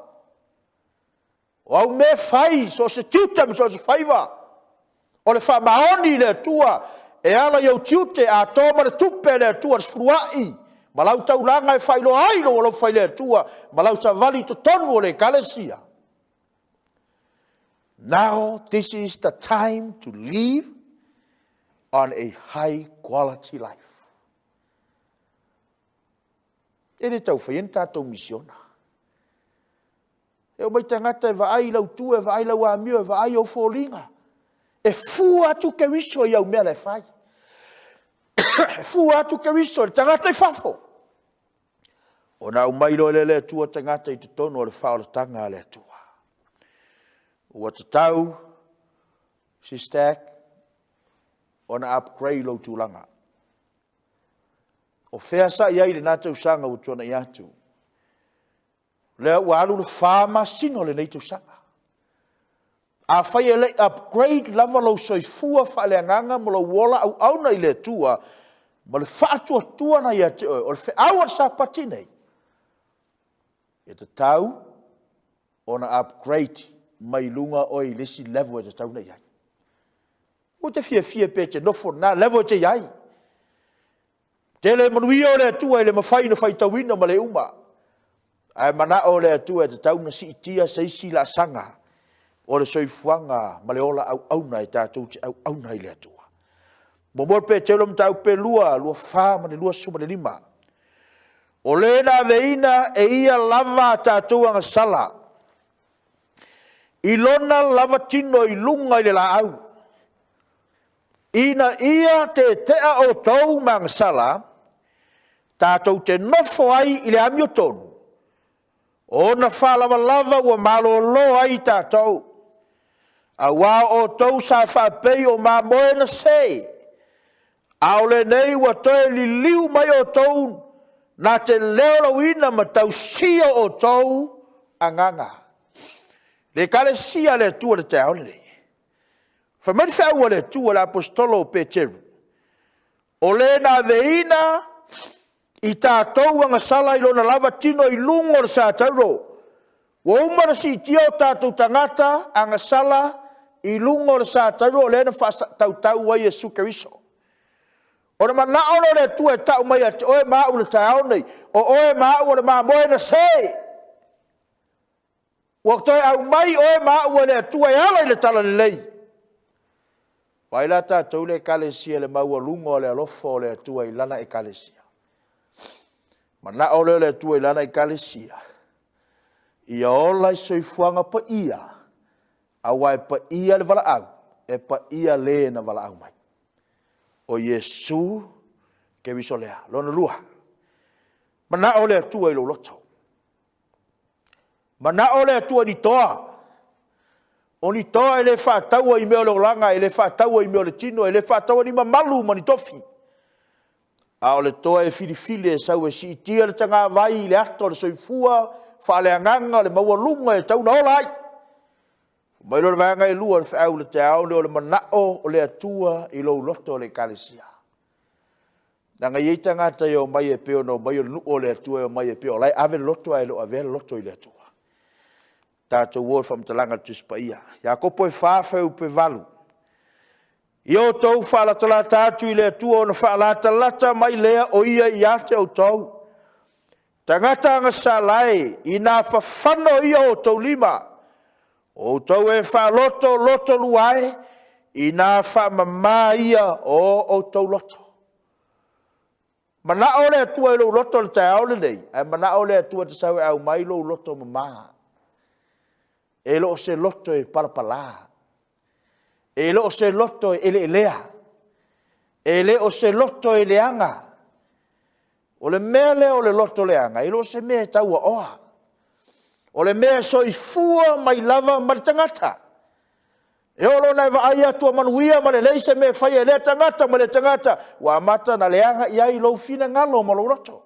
O au mea e fai, so o se tiute ma so o se faiva, o le faamaoni i le Atua e ala i ou tiute atoa ma le tupe a le Atua, le sefuluai ma lau taulaga e faailoa ai lou alofa i le Atua ma lau savali i totonu o le Ekalesia. Now this is the time to live on a high quality life. E le tau faia ni tatou misiona. E omai tagata e vaai lau tu, e vaai lau amio, e vaai ou foliga. E fua atu Keriso i au mea la e fai. E fua atu Keriso i le tagata i fafo. Ona aumai loa lea e le Atua tagata i totonu o le faaolataga a le Atua. Ua tatau, Sister, ona upgrade lou tulaga. O fea sa i ai i lena tausaga ua tuanai atu? O lea ua alu le 4 masina o lenei tausaga. Afai e le i upgrade lava lou soifua faaleagaga ma lou ola auauna i le Atua, ma le faatuatuana ia te oe, o le feau a le Sapati nei, e tatau ona upgrade mai luga oe i le isi level e tatau ona i ai. Ua te fiafia pe te nofo i lena level e te i ai. Tele manuia o le Atua e le mafai ona faitauina ma le uma. Ae manao le Atua e tatau ona siitia se isi laasaga o le soifuaga ma le ola auauna e tatou te auauna ai i le Atua. Muamua Petelo mataupu pe 2, 24 ma le 25. O le na aveina e ia lava a tatou agasala i lona lava tino i luga i le laau, ina ia tetea outou ma agasala, tatou te nofo ai i le amiotonu, o ona faalavalava ua malolo ai tatou. Aua o outou sa faapei o mamoe na se, a o lenei ua toe liliu mai outou na te leolauina ma tausia o outou agaga. Le Ekalesia a le Atua i le taeao lenei, fai mai le feau a le Atua i le aposetolo o Peteru, o le na aveina i tatou agasala i lona lava tino i luga o le satauro, ua uma ona siitia o tatou tagata agasala i luga o le satauro lea na faatautau ai Iesu Keriso. Ona manao lea o le Atua e tau mai ia te oe ma au i le taeao lenei, o oe ma au o le mamoe na se. Ua toe aumai oe ma au e le Atua e ala i le Talalelei. Vaai la tatou le ekalesia i le maualuga o le alofa o le Atua i lana ekalesia. Manao lea o le Atua i lana ekalesia, ia ola i soifuaga paia, aua e paia le valaau, e paia le na valaau mai. O Iesu Keriso lea. Lona lua, manao le Atua i lou loto. Manao le Atua i ni toa. O ni toa e le faataua i mea o le olaga, e le faataua i mea o le tino, e le faataua i ni mamalu ma ni tofi. A o le toa e filifili e sau e siitia le tagavai i le ata o le soifua faaleagaga le maualuga e tatau ona ola ai. Fai mai lea o le vaega e 2 o le feau i le taeao lenei, o le manao o le Atua i lou loto le Ekalesia. Leaga e i ai tagata e omai e pei ona omai o le nuu o le Atua e omai e pei o la e ave le loto ae le o avea le loto i le Atua. Tatou o i le faamatalaga a le Tusi Paia. Iakopo e 4 fuaiupu e 8. Ia outou faalatalata atu i le Atua ona faalatalata mai lea o ia ia te outou. Tagata agasala e, ina fafano ia o outou lima, o outou e faaloto lotolua e, ina faamama ia o outou loto. Manao le Atua i lou loto i le taeao lenei, ae manao le Atua e te sau e aumai lou loto mama. E le o se loto e palapala, e le o se loto e eleelea, e le o se loto e leaga. O le mea lea o le loto leaga, e le o se mea e tau aoa. O le mea e soifua mai lava ma le tagata. E oo loa ina e vaai atu ua manuia ma lelei se mea e faia e lea tagata ma lea tagata, ua amata ona leaga i ai lou finagalo ma lou loto.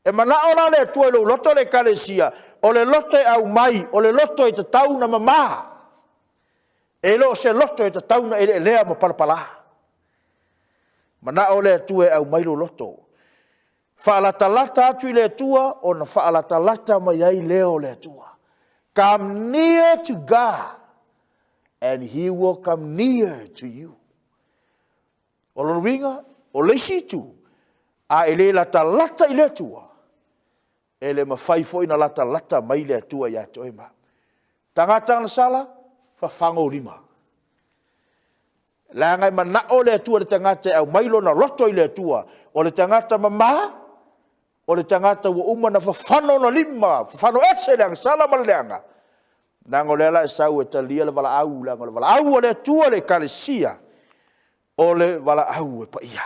E manao la le Atua i lou loto le Ekalesia, o le loto e aumai, o le loto e tatau ona mama. E le o se loto e tatau ona eleelea ma palapala. Manao le Atua e aumai lou loto, faalatalata atu i le Atua ona faalatalata mai ai lea o le Atua. Come near to God and he will come near to you. O lona uiga, o le isi itu, a e le latalata i le Atua, e le mafai foi ona latalata mai le Atua ia te oe ma au. Tagata agasala, fafaga ou lima. Leaga e manao le Atua i le tagata e aumai lona loto i le Atua. O le tagata mama, o le tagata ua uma ona fafano ona lima, fafano ese le agasala ma le leaga, leaga o lea o le a e sau e talia le valaau, leaga o le valaau a le Atua i le Ekalesia, o le valaau e paia.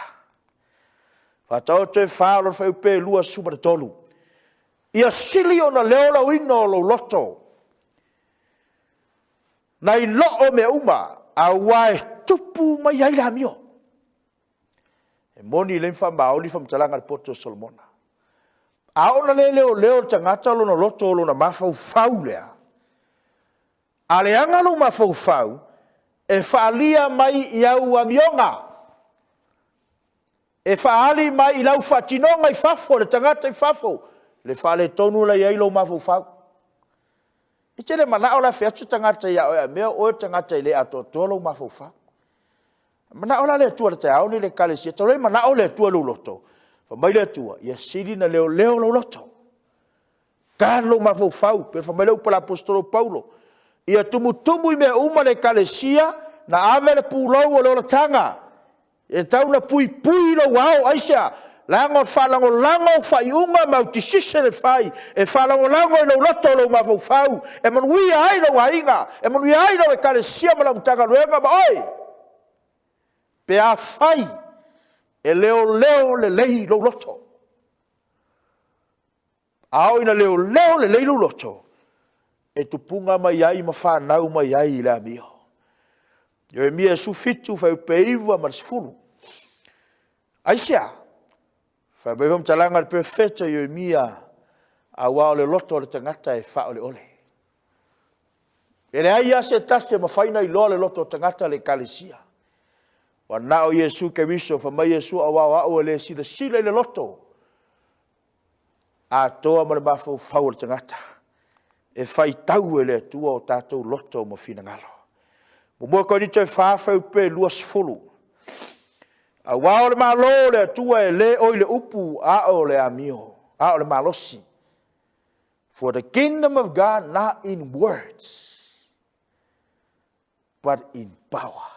Faataoto e 4 lona fuaiupu 23. Ia sili ona leolaoina o lou loto, nai lo o mea uma, aua e tupu mai ai le amio. E moni lelei ma faamaoni faamatalaga a le poto o Solomona. A oo ina le leoleo le tagata lona loto o lona mafaufau lea, a leaga lou mafaufau, e faaalia mai i au amioga. E faaali mai i lau faatinoga i fafo, le tagata i fafo, le faaletonu la e i ai lou mafaufau. E te le manao la e fai atu se tagata ia oe a mea o oe o le tagata e le atoatoa lou mafaufau. Manao la le Atua i le taeao lenei i le ekalesia, talu ai e manao le Atua i lou loto, fai mai le Atua, ia sili ona leoleo lou loto. Guard lou mafaufau, pei ona fai mai le upu a le Aposetolo o Paulo, ia tumutumu i mea uma le ekalesia na ave le pulou o le olataga, e tatau ona puipui lou ao, aisea? Leaga e faalagolago au faaiuga ma au decision e fai, e faalagolago i lou loto lou mafaufau, e manuia ai lou aiga, e manuia ai lau ekalesia ma lau Matagaluega ma oe, pe afai e leoleo lelei lou loto. A oo ina leoleo lelei lou loto, e tupuga mai ai ma fanau mai ai le amio. Ieremia 17 fuaiupu e 9 ma le 10. Aisea? Fai mai le faamatalaga a le perofeta o Ieremia, aua o le loto o le tagata e faaoleole. E leai lava se tasi e mafai ona iloa le loto o le tagata le ekalesia. Ua na o Iesu Keriso, fai mai Iesu, aua o au e le silasila i le loto atoa ma le mafaufau o le tagata. E faitau e le Atua o tatou loto ma finagalo. 1 Korinito 4, fuaiupu 20. Aua o le Malo o le Atua e le o i le upu a o le amio, a o le malosi. For the kingdom of God not in words, but in power.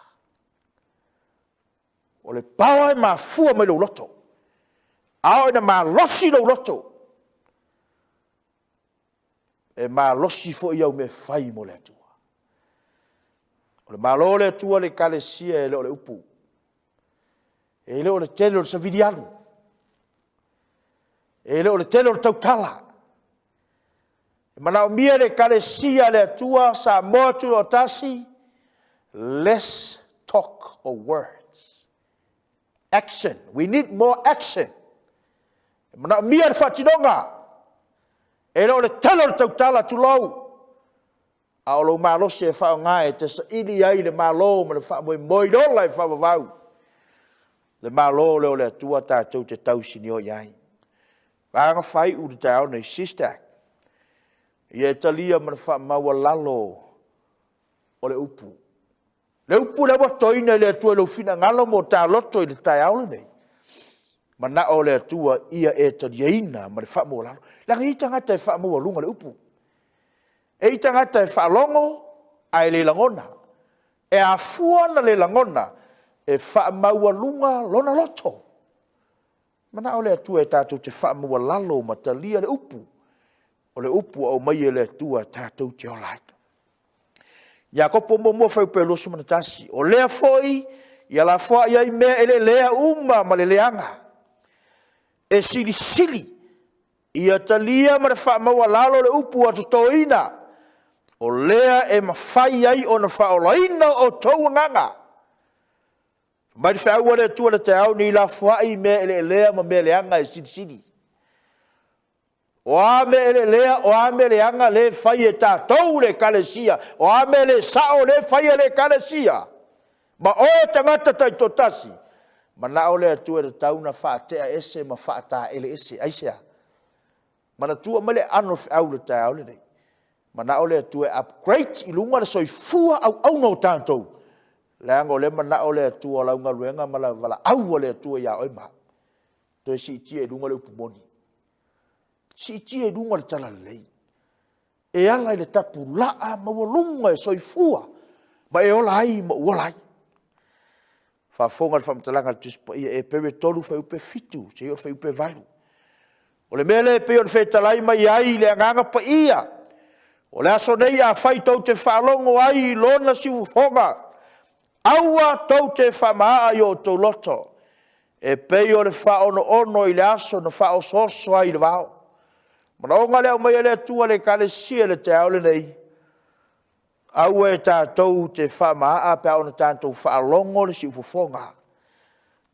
O le power e mafua mai lou loto. A oo ina malosi lou loto, e malosi foi au mea e fai mo le Atua. O le Malo o le Atua le ekalesia e le o le upu. E le o le tele o le savili alu. E le o le tele o le tautala. E manaomia e le Ekalesia a le Atua Samoa Tutoatasi, less talk of words, action, we need more action. E manaomia le faatinoga, e le o le tele o le tautala tulou, a o lou malosi e faaaoga e te saili ai le Malo ma le faamoemoe i le ola e faavavau. Le Malo lea o le Atua tatou te tausinio i ai. Vaega faaiu i le taeao lenei, SISTAC, ia e talia ma le faamaualalo o le upu. Le upu lea ua totoina e le Atua i lou finagalo ma o ta loto i le taeao lenei, manao le Atua ia e taliaina ma le faamaualalo. Leaga e i ai tagata e faamaualuga le upu. E i ai tagata e faalogo ae le lagona. E afua ona le lagona, e faamaualuga lona loto. Manao le Atua e tatou te faamaualalo ma talia le upu, o le upu ua aumai e le Atua tatou te ola ai. Iakopo 1 fuaiupu 21, o lea foi ia lafoai ai mea eleelea uma ma le leaga, e silisili ia talia ma le faamaualalo le upu ua totoina, o lea e mafai ai ona faaolaina outou agaga. Fai mai le feau a le Atua i le taeao lenei, lafoai mea eleelea ma mea leaga e silisili. O a mea eleelea, o a mea leaga lea e fai e tatou le ekalesia, o a mea le sao lea e fai e le ekalesia, ma oe tagata taitoatasi, manao le Atua e tatau ona faatea ese ma faataele ese. Aisea? Manatua mai le aano o le feau i le taeao lenei. Manao le Atua e upgrade i luga le soifua auauna o tatou, leaga o lea e manao le Atua o lau galuega ma le valaau a le Atua ia oe ma au, toe siitia i luga le upu moni, siitia i luga le talalelei e ala i le tapulaa maualuga e soifua ma e ola ai ma ou ola ai. Faafofoga i le faamatalaga a le Tusi Paia, Eperu 3 fuaiupu 7 seia oo i le fuaiupu 8. O le mea lea e pei ona fetalai mai ai le Agaga Paia, o le aso nei afai tou te faalogo ai i lona siufofoga, aua tou te faamaaa i o outou loto, e pei o le faaonoono i le aso na faaosooso ai i le vao. O le manaoga lea e aumai e le Atua i le Ekalesia i le taeao lenei, aua e tatou te faamaaa pe a oo ina tatou faalogo le siufofoga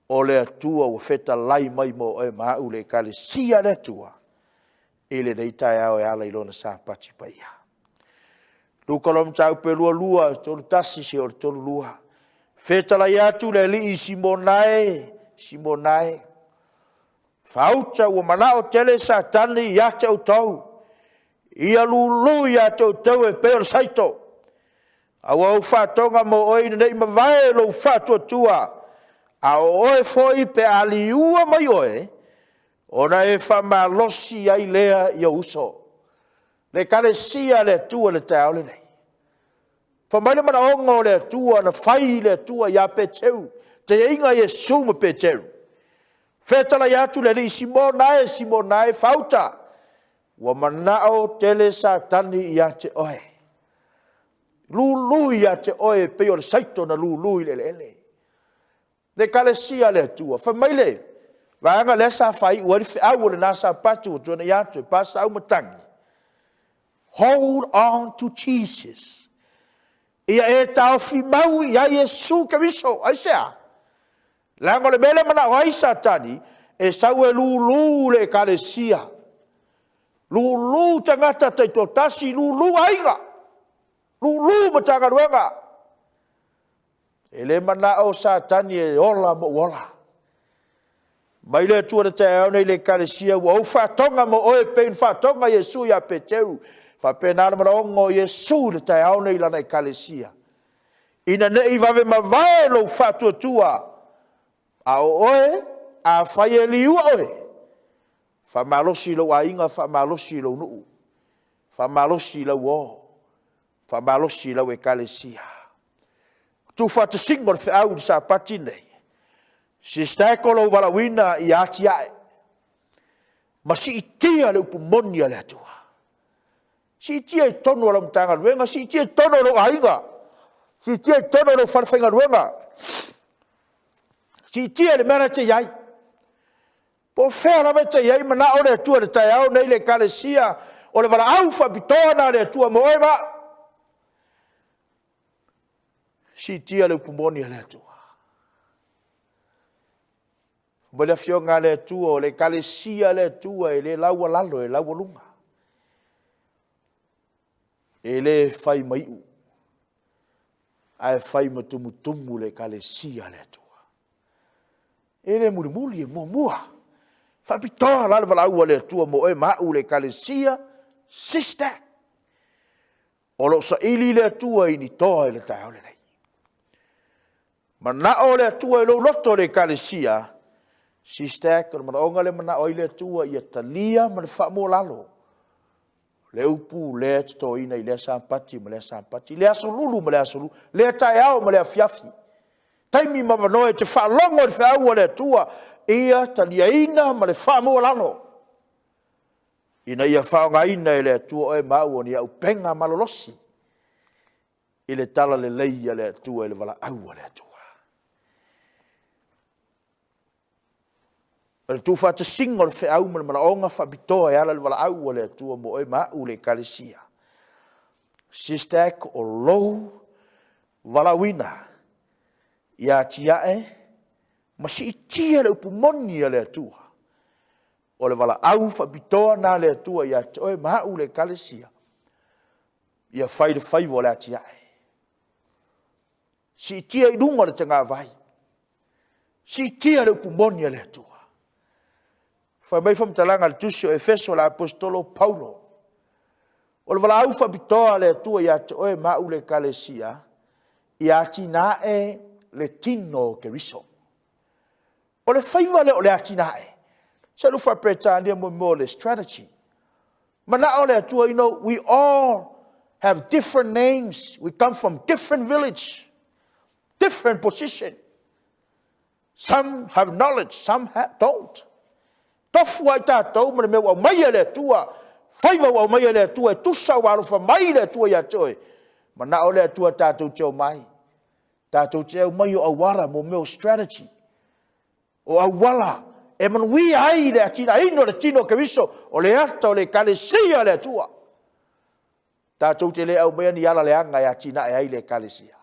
o le Atua ua fetalai mai mo oe ma au le Ekalesia a le Atua i lenei taeao e ala i Lona Sapati Paia. Luka Mataupu e 22, 31 seia oo i le 32. Fetalai atu le Alii i Simona e, Simona e, Faauta ua manao tele Satani ia te outou, ia lulu ia te outou e pei o le saito, a ua ou faatoga mo oe ina ne i mavae lou faatuatua, a o oe foi pe a liua mai oe, ona e faamalosi ai lea i ou uso. Le Ekalesia a le Atua i le taeao lenei. Fai mai le manaoga o le Atua na fai i le Atua ia Peteru, taiaiga a Iesu ma Peteru. Fetalai atu le Alii, Simona e, Simona e, faauta, ua manao tele Satani ia te oe, lulu ia te oe e pei o le saito na lulu i le eleele. Le Ekalesia a le Atua, fai mai le vaega lea sa faaiu ai le feau o lena Sapati ua tuanai atu e pa sau matagi, Hold on to Jesus. Ia e taofi mau ia Iesu Keriso. Aisea? Leaga o le mea lea e manao ai Satani, e sau e lulu le ekalesia, lulu tagata taitoatasi, lulu aiga, lulu Matagaluega. E le manao Satani e ola ma ou ola. Mai le Atua i le taeao nei i le ekalesia, ua ou faatoga mo oe e pei ona faatoga Iesu ia Peteru. E faapena le manaoga o Iesu i le taeao nei i lana ekalesia. Ina ne i vave mavae lou faatuatua, a o oe, afai e liua oe, faamalosi i lou aiga, faamalosi i lou nuu, faamalosi i lau uo, faamalosi i lau ekalesia. Tuufaatasiga o le feau i le Sapati lenei, Sister Aiko lou valaauina ia atiae ma siitia le upu moni a le Atua. Siitia i totonu o lau Matagaluega, siitia i totonu o lou aiga, siitia i totonu o lou falefaigaluega, siitia i le mea la e te i ai. Po o fea lava e te i ai, manao le Atua i le taeao lenei i le ekalesia, o le valaau faapitoa lena a le Atua mo oe ma au. Siitia le upu moni a le Atua. Fai mai le Afioga a le Atua, o le Ekalesia a le Atua e le laualalo e laualuga. E le fai ma iu, ae fai ma tumutumu le Ekalesia a le Atua. E le mulimuli, e muamua. Faapitoa la le valaau a le Atua mo oe ma au le Ekalesia, sister. O lo o saili le Atua i ni toa i le taeao lenei. Manao le Atua i lou loto le Ekalesia, sister, o le manaoga lea e manao ai le Atua ia talia ma le faamualalo le upu lea e totoina i lea Sapati ma lea Sapati, lea Aso Lulu ma lea Aso Lulu, lea taeao ma lea afiafi, taimi ma avanoa e te faalogo i le feau a le Atua, ia taliaina ma le faamualalo, ina ia faaaogaina e le Atua oe ma au o ni auupega malolosi i le talalelei a le Atua i le valaau a le Atua. O le tuufaatasiga o le feau ma le manaoga faapitoa e ala i le valaau a le Atua mo oe ma au le Ekalesia. Sister Act, o lou valaauina ia atiae ma siitia le upu moni a le Atua. O le valaau faapitoa lena a le Atua ia te oe ma au le Ekalesia, ia fai le faiva o le atiae. Siitia i luga le tagavai. Siitia le upu moni a le Atua. Fai mai faamatalaga a le tusi o Efeso le aposetolo o Paulo. O le valaau faapitoa a le Atua ia te oe ma au le ekalesia, ia atinae le tino o Keriso. O le faiva lea o le atinae, se alu faa-Peretania mo mea o le strategy. Manao le Atua, you know, we all have different names, we come from different village, different position. Some have knowledge, some have, don't. Tofu ai tatou ma le mea ua aumaia e le Atua, faiva ua aumaia e le Atua, e tusa ua alofa mai le Atua ia te oe. Manao le Atua tatou te omai, tatou te aumai o auala mo mea o strategy, o auala e manuia ai le atinaeina o le tino o Keriso, o le ata o le ekalesia a le Atua. Tatou te le aumaia ni ala leaga e atinae ai le ekalesia.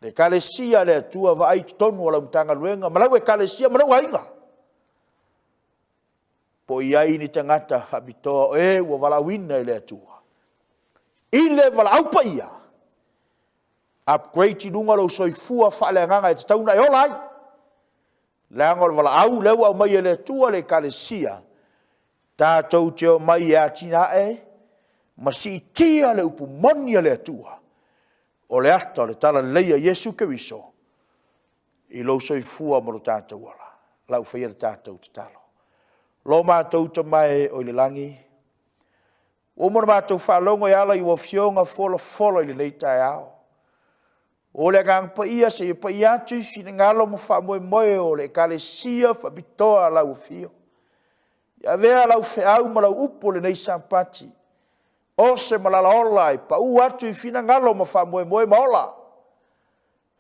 Le ekalesia a le Atua, vaai i totonu o lau Matagaluega ma lau ekalesia ma lou aiga. Po o i ai ni tagata faapitoa o e ua valaauina e le Atua. I le valaau paia, upgrade i luga lou soifua faaleagaga e tatau ona e ola ai. Leaga o le valaau lea ua aumai e le Atua le Ekalesia, tatou te omai e atinae ma siitia le upu moni a le Atua, o le ata o le talalelei a Iesu Keriso i lou soifua ma lo tatou ola. Lau faia le tatou tatalo. Lo matou Tama e oi le lagi, ua uma ona matou faalogo e ala i ua Afioga folafola i lenei taeao. O le Agaga Paia seia paia atu i finagalo ma faamoemoe o le Ekalesia Faapitoa a lau Afio. Ia avea lau feau ma lau upu o lenei Sapati, o se malala ola e pau atu i finagalo ma faamoemoe ma ola.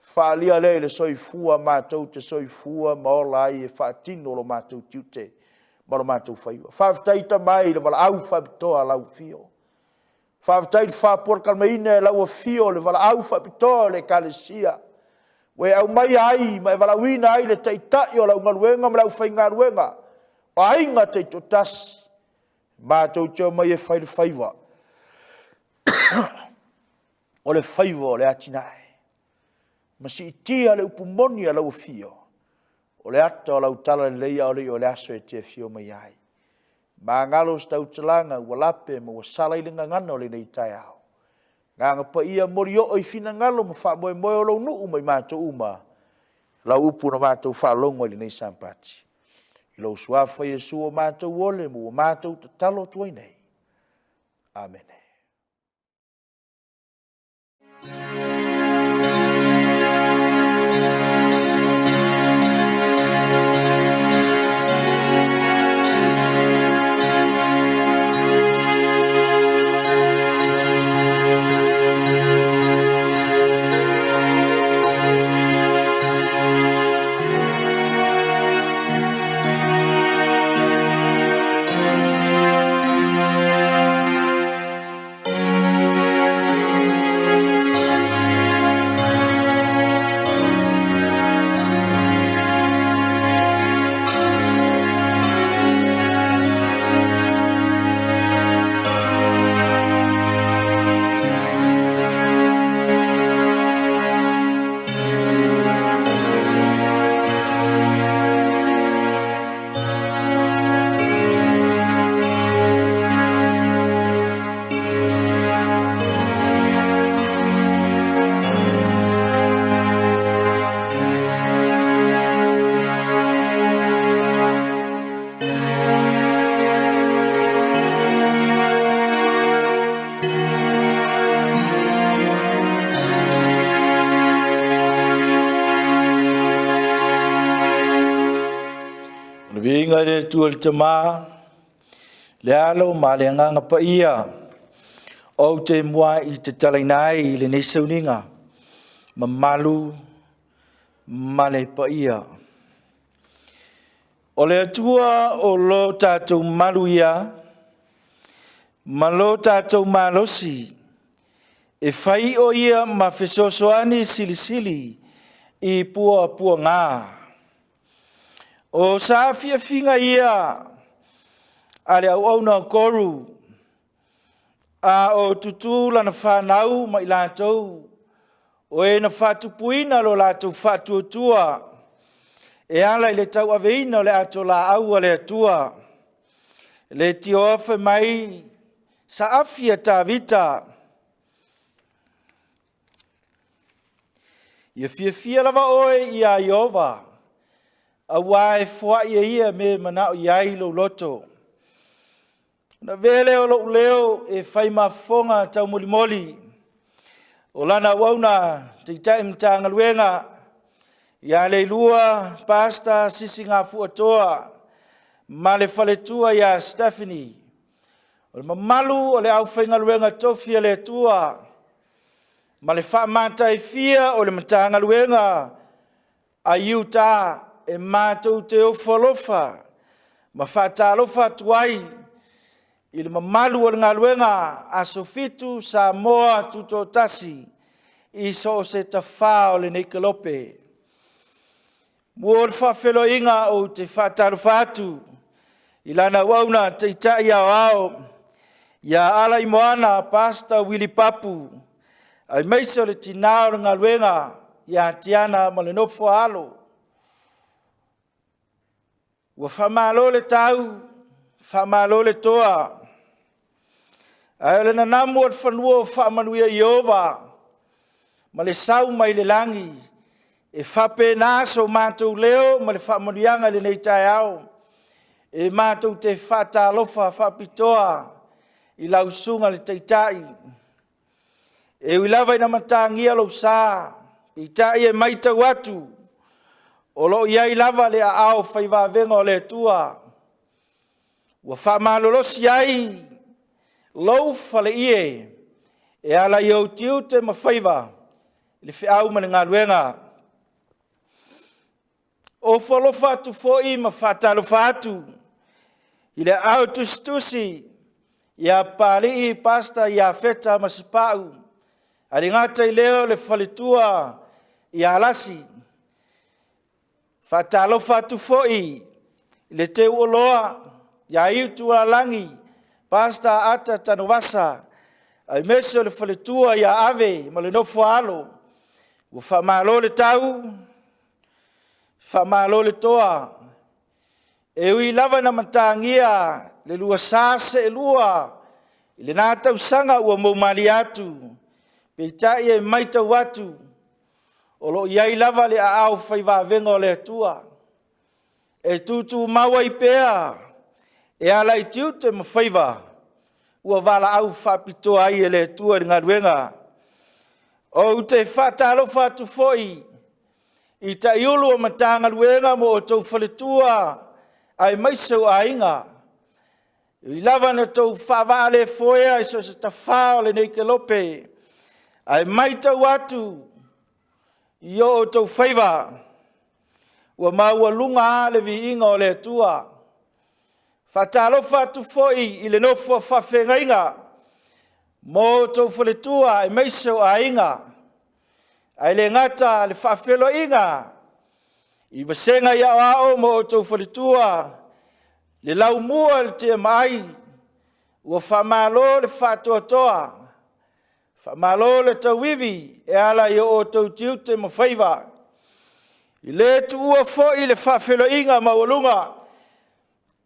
Faalia lea i le soifua matou te soifua ma ola ai e faatino lo matou tiute ma lo matou faiva. Faafetai Tama e i le valaau faapitoa a lau Afio. Faafetai i le faapolokalameina e lau Afio o le valaau faapitoa o le Ekalesia ua e aumaia ai ma e valaauina ai le Taitai o lau galuega ma le aufaigaluega o aiga taitoatasi matou te omai e fai le faiva, o le faiva o le atinae ma siitia le upu moni a lau Afio, o le ata o lau talalelei a o le i oo i le aso e te afio mai ai. Magalo se tautalaga ua lape ma ua sala i le gagana o lenei taeao. Agaga Paia, molioo i finagalo ma faamoemoe o lou nuu ma i matou uma lau upu na matou faalogo i lenei Sapati. I lou Suafa Iesu ua matou ole ma ua matou tatalo atu ai nei. Amene. O le viiga i le Atua le Tama, le Alo ma le Agaga Paia, ou te muai tatalaina ai lenei sauniga mamalu ma le paia. O le Atua o lo tatou malu ia, ma lo tatou malosi, e fai o ia ma fesoasoani silisili i puapuaga. O saafiafiga ia a le auauna o Koru, a o tutū lana fanau ma i latou o e na faatupuina lo latou faatuatua e ala i le tauaveina o le atolaau a le Atua. Le tioa fai mai saafi a Tavita, Ia fiafia lava oe iā Ieova, auā e foai e ia me e manao i ai lou loto. Ona avea lea o lou leo e fai ma fofoga taumolimoli o lana auauna Taitai Matagaluega ia Leilua Pastor Sisigafua ma le faletua ia Stephanie. O le mamalu o le aufaigaluega tofi a le Atua ma le faamataifia o le Matagaluega a Iuta e matou te ofo alofa ma faatalofa atu ai i le mamalu o le galuega Aso Fitu Samoa Tutoatasi i so o se tafā o lenei kelope. Mo le faafeiloaiga ou te faatalofa atu i lana auauna Taitai Aoao ia Alaimoana Pastor Willie Papu, aemaise o le tina o le galuega ia Tiana ma le nofo a alo. Ua faamalo le tau, faamalo le toa, ae o le nanamu o le fanua ua faamanuia e Ieova ma le sau mai le lagi, e faapena so matou leo ma le faamanuiaga i lenei taeao, e matou te faatalofa faapitoa i lau Susuga i le Taitai. E ui lava ina matagia lou sa, peitai e matau atu o lo o i ai lava le aao fai vavega o le Atua ua faamalolosi ai lou faleie e ala i ou tiute ma faiva i le feau ma le galuega. Ofo alofa atu foi ma faatalofa atu i le Aao Tusitusi ia Papalii Pastor Iafeta Masepau, ae le gata i lea o le faletua ia Lasi. Faatalofa atu foi i le teuoloa ia Iutualagi Pastor Ata Tanuvasa, aemaise o le faletua ia Ave ma le nofo a alo. Ua faamalo le tau, faamalo le toa. E ui lava ina matagia le lua sa seelua i lena tausaga ua moumalie atu, peitai e matau atu o lo o i ai lava le aao fai vavega o le Atua e tutumau ai pea e ala i tiute ma faiva ua valaau faapitoa ai e le Atua i le galuega. Ou te faatalofa atu foi i taiulu o Matagaluega ma outou faletua aemaise o aiga. E ui lava ina outou faavaalefoea i so o se tafa o lenei kelope, ae matau atu i o outou faiva ua maualuga lava le viiga o le Atua. Faatalofa atu foi i le nofo a faafeagaiga ma outou faletua aemaise o aiga, ae le gata le faafeiloaiga i vasega i aoao ma outou faletua, le laumua i le TMI, ua faamalo le faatoatoa, faamalo le tauivi e ala i o outou tiute ma faiva. E le tuua foi le faafeiloaiga maualuga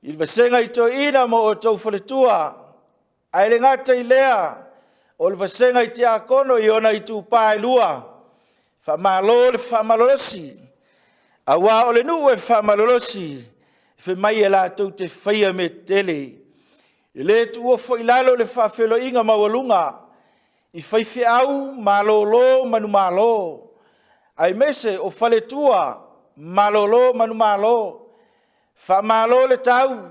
i le vasega i toeaiina ma outou faletua, ae le gata i lea o le vasega i tiakono i ona itupa e lua, faamalo le faamalolosi, aua o le nuu e faamalolosi, fai mai e latou te faia mea tetele. E le tuua foi i lalo le faafeiloaiga maualuga i faifeau malolo manumalo, aemaise o faletua malolo manumalo. Faamalo le tau,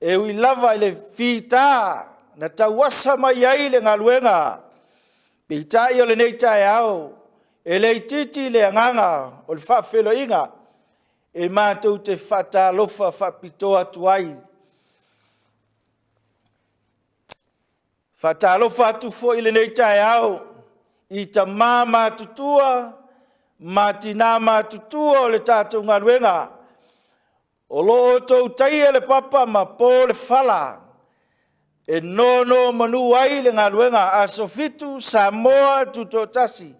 e ui lava i le fita na tauasa mai ai le galuega, peitai o lenei taeao, e le itiiti le agaga o le faafeiloaiga e matou te faatalofa faapitoa atu ai. Faatalofa atu foi i lenei taeao i tama matutua ma tina matutua o le tatou galuega o lo o outou taia le papa ma po le fala e nonomanu ai le galuega Aso Fitu Samoa Tutoatasi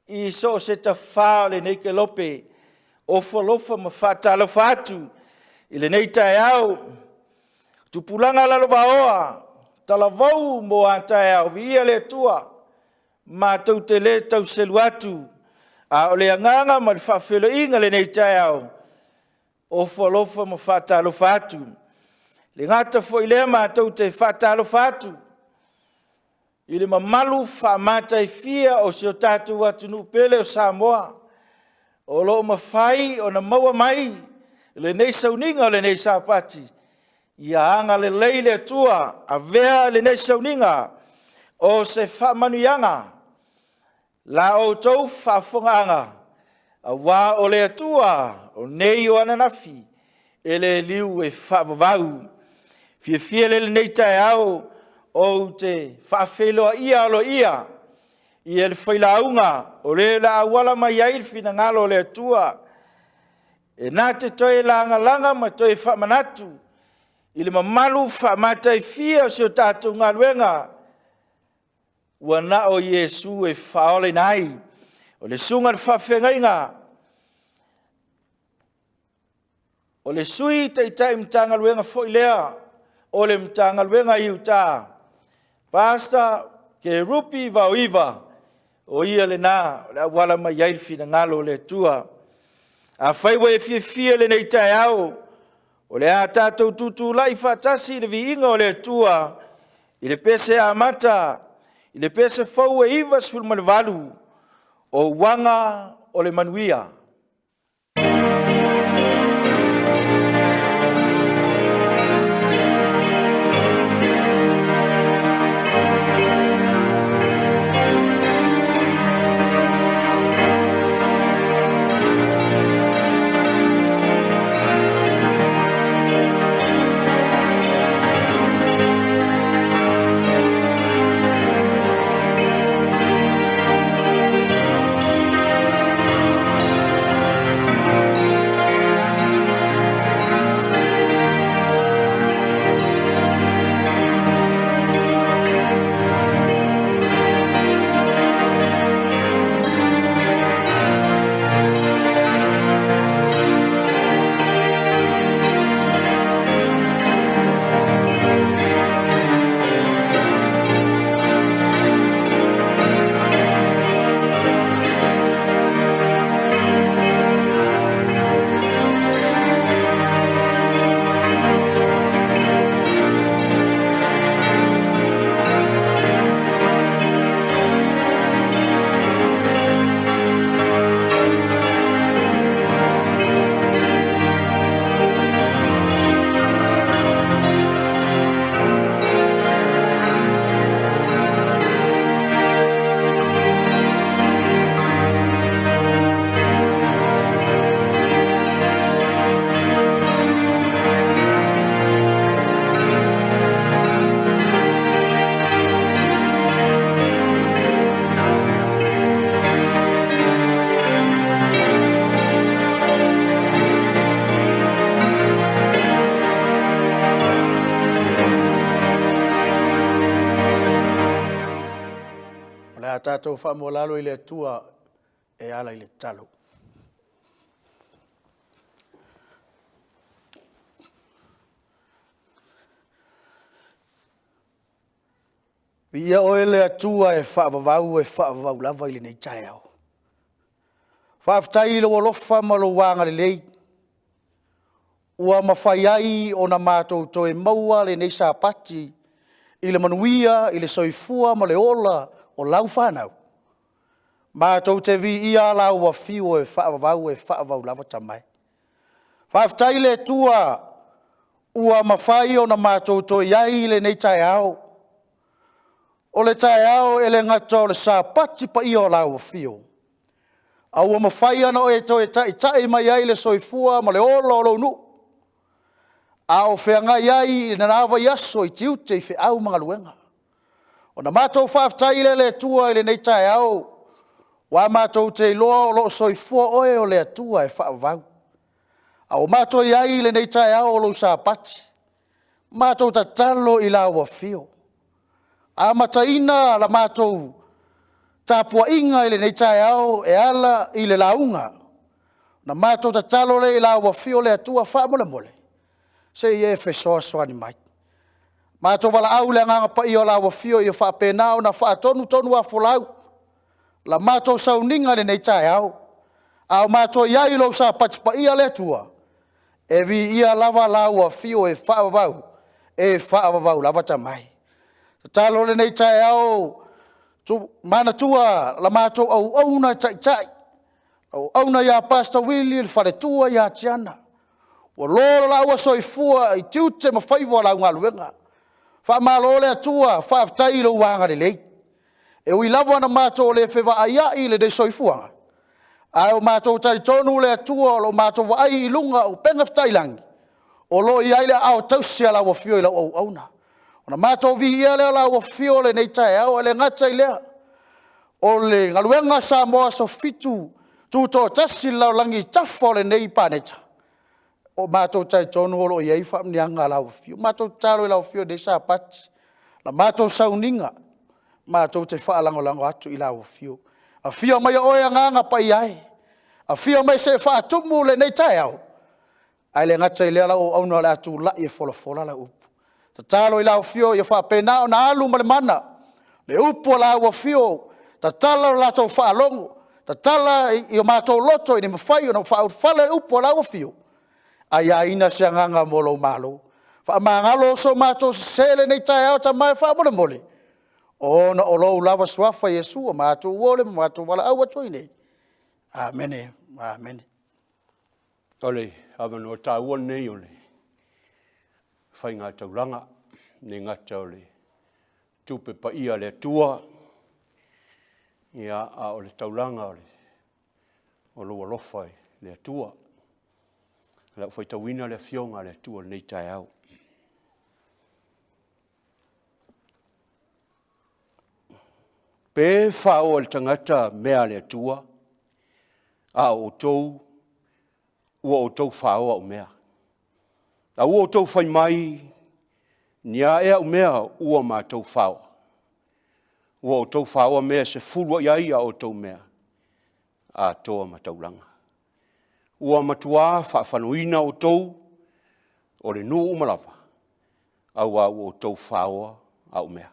i so o se tafa o lenei kelope. Ofo alofa ma faatalofa atu i lenei taeao. Tupulaga lalovaoa, talavou mo a taeao, viia le Atua. Matou te le tau selu atu, a o le agaga ma le faafeiloaiga i lenei taeao, ofo alofa ma faatalofa atu. E le gata foi i lea matou te faatalofa atu i le mamalu faamataifia o si o tatou atunuu pele o Samoa, o lo o mafai ona maua mai lenei sauniga o lenei Sapati. Ia agalelei le Atua, avea lenei sauniga o se faamanuiaga la outou faafofogaaga, aua o le Atua o nei o ananafi, e le liu e faavavau. E fiafia lava i lenei taeao ou te faafeiloaia aloaia ia le failauga o le o le a auala mai ai le finagalo o le Atua, e na te toe lagalaga ma toe faamanatu i le mamalu faamataifia o si o tatou galuega, ua na o Iesu e faaolaina ai. O le susuga i le faafeagaiga O le Sui Taitai Matagaluega foi lea o le Matagaluega i Utah, Pastor Kerupi Vaoiva, o ia lena o le auala mai ai le finagalo o le Atua. Afai ua e fiafia i lenei taeao, o le a tatou tutulai faatasi i le viiga o le Atua i le pese amata i le pese fou e 98, O Uaga o le Manuia. O le a tatou faamoalalo i le Atua e ala i le tatalo. Viia oe le Atua e faavavau, e faavavau lava i lenei taeao. Faafetai i lou alofa ma lou agalelei ua mafai ai ona matou toe maua lenei Sapati i le manuia i le soifua ma le ola o lau fanau. Matou te viia lau afio e faavavau, e faavavau lava Tama e. Faafetai i le Atua ua mafai ona matou toe i ai i lenei taeao. O le taeao e le gata o le Sapati paia o lau afio, a ua mafai ona e toe taitai mai ai le soifua ma le ola o lou nuu a o feagai ai i lena vaiaso i tiute i feau ma galuega. Ona matou faafetai lea i le Atua i lenei taeao, aua matou te iloa o lo o soifua oe o le Atua e faavavau. A ua matou i ai i lenei taeao o lou Sapati, matou tatalo i lau afio, amataina la matou tapuaiga i lenei taeao e ala i le lauga, ona matou tatalo lea i lau afio le Atua, faamolemole, se i e fesoasoani mai. Matou valaau i le Agaga Paia o lau Afio ia faapena ona faatonutonuafolau la matou sauniga i lenei taeao, a o matou i ai i lou Sapati paia le Atua, e viia lava lau afio e faavavau, e faavavau lava Tama e. Tatalo lenei taeao, manatua la matou auauna e taitai, auauna ia Pastor Willie le faletua ia Tiana, ua lo lo laua soifua i tiute ma faiva o lau galuega. Faamalo le Atua, faafetai i lou agalelei. E ui lava ina matou le fevaaiai i lenei soifuaga, ae ua matou talitonu le Atua o lo o matou vaai i luga o upega tafailagi, o lo o i ai le aao tausi a lau Afio i lau auauna. Ona matou viia lea o lau Afio i lenei taeao, ae le gata i lea, o le galuega a Samoa Aso Fitu Tutoatasi i le lalolagi i tafa o lenei paneta, ua matou talitonu o lo o i ai faamanuiaga a lau Afio. Matou tatalo i lau Afio i lenei Sapati, la matou sauniga, matou te faalagolago atu i lau afio. Afio maia oe Agaga Paia e, afio mai se i faatumu lenei taeao. Ae le gata i lea lau auauna o le a tulai e folafola lau upu. Tatalo i lau Afio ia faapena ona alu ma le mana le upu a lau Afio, tatala le latou faalogo, tatala i o matou loto ina ia mafai ona faaulufale le upu a lau Afio, aiaina se agaga mo lou Malo. Faamagalo so matou sese i lenei taeao Tama e faamolemole, ona o lou lava Suafa Iesu ua matou ole ma matou valaau atu ai nei. Amene, amene. O le avanoa taua lenei o le faigataulaga, e le gata o le tupe paia a le Atua, ia, a o le taulaga o lou alofa i le Atua. O lau faitauina le Afioga a le Atua i lenei taeao. Pe faoa e le tagata mea a le Atua, a o outou ua outou faoa au mea. A ua outou fai mai, ni a ea au mea ua matou faoa? Ua outou faoa mea e sefuluai ai a outou mea atoa ma taulaga. Ua matua faafanoina outou o le nuu uma lava, auā ua outou faoa au mea.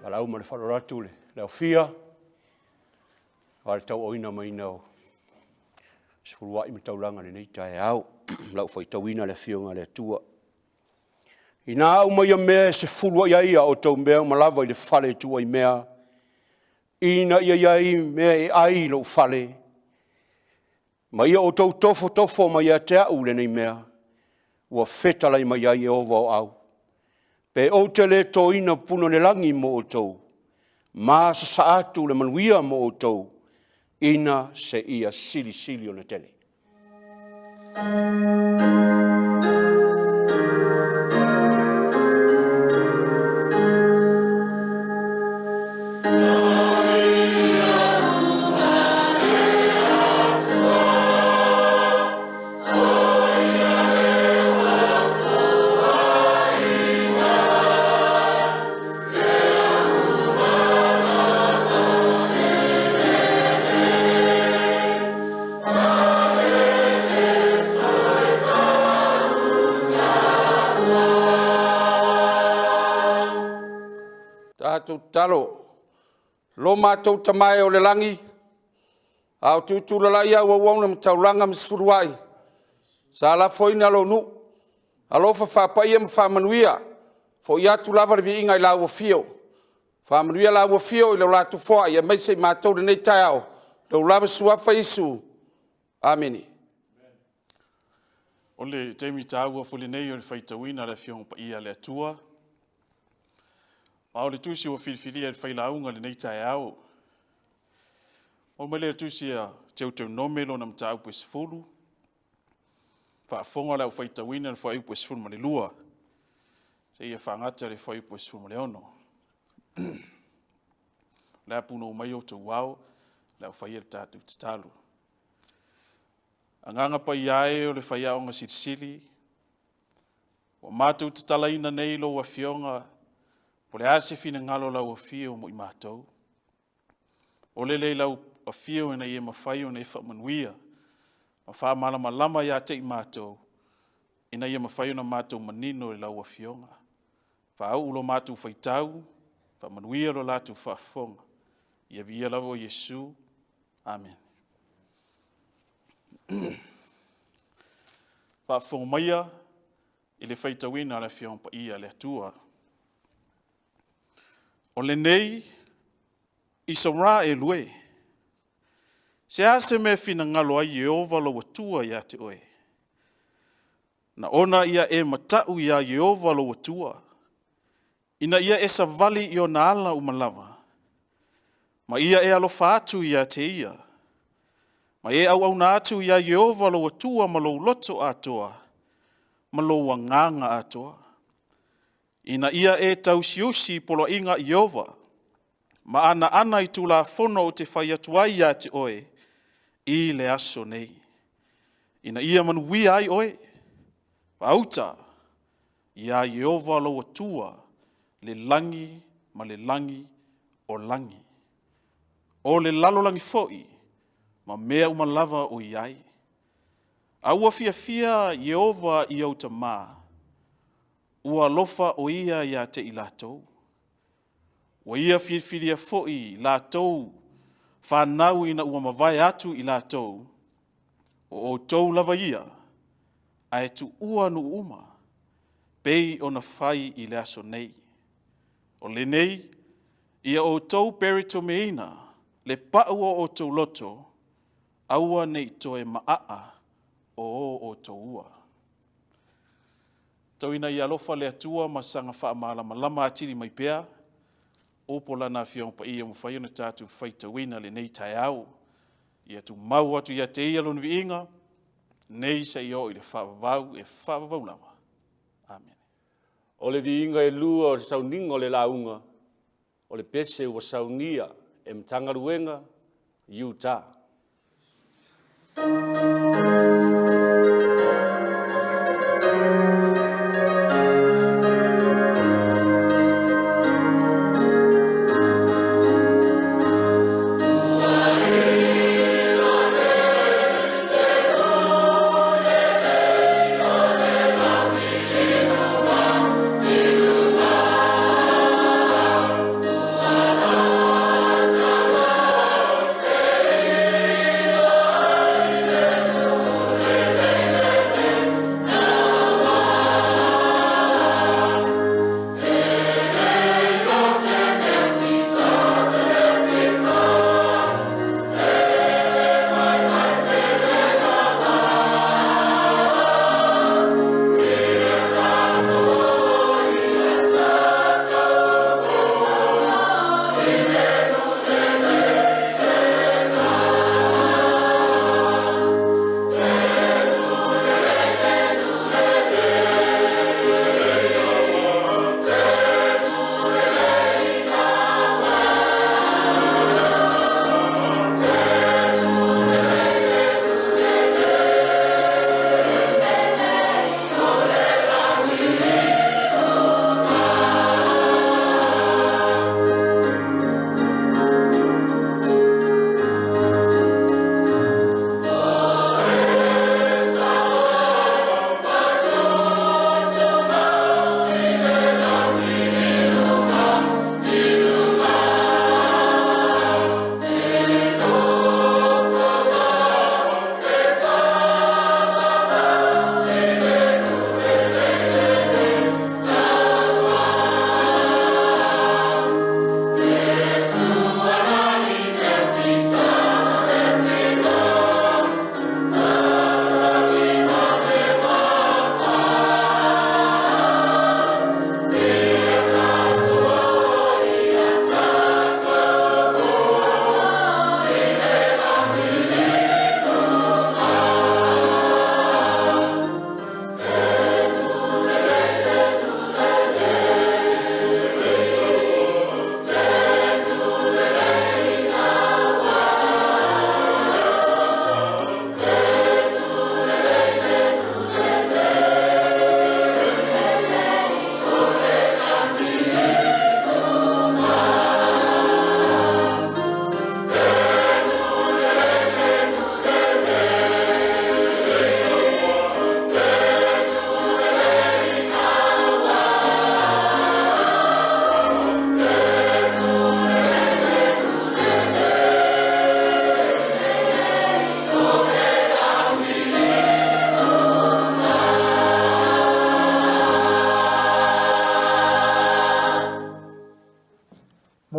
Valaau ma le faaaloalo atu le aofia aua le tauaaoina mai o sefuluai ma taulaga i lenei taeao. O lau faitauina le Afioga a le Atua. Ina aumaia mea e sefuluai ai a outou mea uma lava i le fale e tuu ai mea, ina ia i ai mea e ai i lou fale, ma ia outou tofotofo mai ia te au i lenei mea, ua fetalai mai ai Iehofa o aau, pe ou te le toina puna o le lagi mo outou, ma sasaa atu le manuia mo outou, ina seia silisili ona tele. Tatou tatalo. Lo matou Tama e o le lagi, a o tutulalai au auauna ma taulaga ma sefuluai sa lafoina lou nuu, alofa faapaia ma faamanuia, foi atu lava le viiga i lau Afio. Faamanuia lau Afio i le latou foai aemaise i matou i lenei taeao, i lou lava Suafa Iesu. Amene. O le taimi taua foi lenei o le faitauina o le Afioga Paia a le Atua. Ma o le tusi ua filifilia e le failauga i lenei taeao. Maua mai lea i le tusi a Teuteunome lona mataupu e 10, faafofoga le au faitauina le fuaiupu e 12 seia faagata le fuaiupu e 16. O le a punou mai outou ao, o le a ou faia le tatou tatalo. Agaga Paia e o le Faiaoga Silisili, ua matou tatalaina nei lou Afioga, po o le a se finagalo o lau Afio mo i matou. O le lea i lau Afio ina ia mafai ona e faamanuia ma faamalamalama ia te i matou, ina ia mafai ona matou manino i lau Afioga. Faauu lo matou faitau, faamanuia lo latou faafofoga. Ia viia lava oe Iesu. Amene. Faafofoga maia i le faitauina a le Afioga Paia a le Atua. O lenei Isaraelu e, se a se mea e finagalo ai Ieova lou Atua ia te oe? Na ona ia e mata'u iā Ieova lou Atua, ina ia e savali i ona ala uma lava, ma ia e alofa atu ia te Ia, ma e auauna atu iā Ieova lou Atua ma lou loto atoa, ma lou agaga atoa, ina ia e tausiusi i poloaiga a Ieova, ma anaana i Tulafono ou te fai atu ai ia te oe i le aso nei, ina ia manuia ai oe. Faauta iā Ieova lou Atua le lagi ma le lagi o lagi, o le lalolagi foi ma mea uma lava o i ai. A ua fiafia Ieova i ou tama, ua alofa o Ia ia te i latou. Ua Ia filifilia foi latou fanau ina ua mavae atu i latou, o outou lava ia, ae tuua nuu uma, pei ona fai i le aso nei. O lenei, ia outou peretomeina le pau o outou loto, aua ne i toe maaa o o outou ua. Tau ina ia alofa le Atua ma saga faamalamalama atili mai pea, upu o Lana Afioga Paia ua mafai ona tatou faitauina lenei taeao. Ia tumau atu ia te Ia Lona viiga, nei seia oo i le faavavau e faavavau lava. Amene. O le viiga e lua o le sauniga o le lauga, o le pese ua saunia e Matagaluega Utah.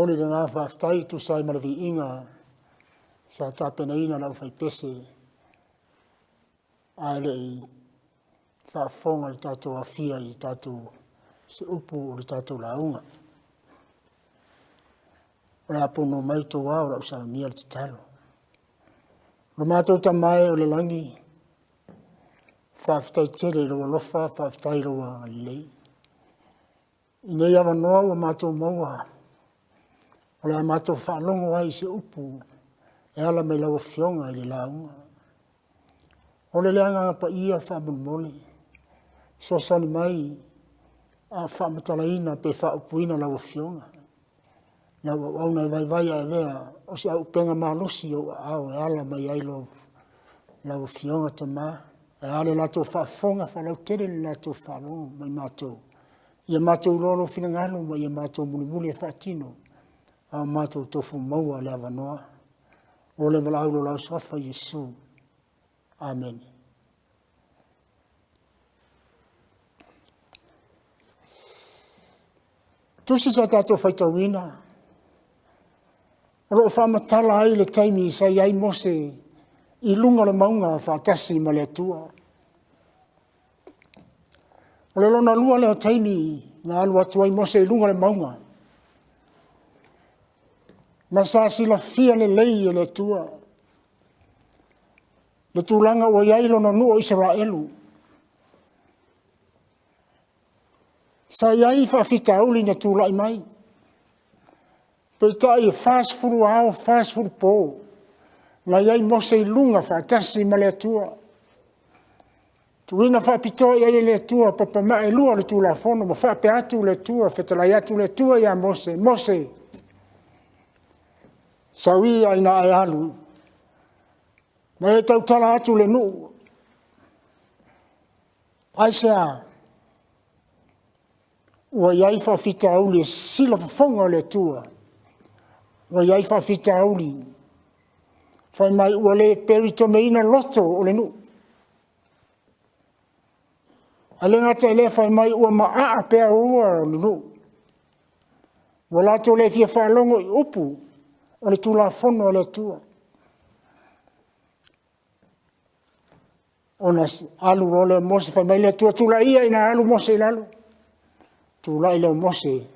Momoli le agaga faafetai e tusa ai ma le viiga sa tapenaina e le aufaipese ae le i faafofoga le tatou afia i tatou se upu o le tatou lauga. O le a pono mai tou ao o le a ou saunia le tatalo. Lo matou Tama e o le lagi, faafetai tele i lou alofa, faafetai i lou agalelei. I nei avanoa ua matou maua, o le a matou faalogo ai i se upu e ala mai lau Afioga i le lauga. O le Agaga Paia faamolemole, fesoasoani mai a o faamatalaina pe faaupuina lau Afioga. Lau auauna e vaivai ae avea o se auupega malosi i ou aao e ala mai ai lau Afioga Tama. Ae a le latou faafofoga, faalautele le latou faalogo mai matou, ia matou iloa lou finagalo ma ia matou mulimuli e faatino a o matou tofu maua le avanoa. O le valaau i lo la Suafa Iesu. Amene. Tusi sa tatou faitauina, o lo o faamatala ai le taimi sa i ai Mose i luga o le mauga faatasi ma le Atua. O le lona lua lea o taimi na alu atu ai Mose i luga o le mauga, ma sa silafia lelei e le Atua le tulaga ua i ai lona nuu o Isaraelu. Sa i ai faafitauli na tulai mai, peitai e 40 ao 40 po na i ai Mose i luga faatasi ma le Atua. Tuuina faapitoa i ai e le Atua pepa maelua o le Tulafono ma faapea atu le Atua, fetalai atu le Atua ia Mose, Mose, sau ia ina e alu ma e tautala atu i le nuu. Aisea? Ua i ai faafitauli e sisila fofoga o le Atua, ua i ai faafitauli, fai mai ua le pelitomeina loto o le nuu. Ae le gata i lea fai mai ua maaa peaua le nuu, ua latou le fia faalogo i upu o le Tulafono a le Atua. Ona alu loa lea o Mose, fai mai le Atua, tulai ia ina alu Mose i lalo. Tulai lea o Mose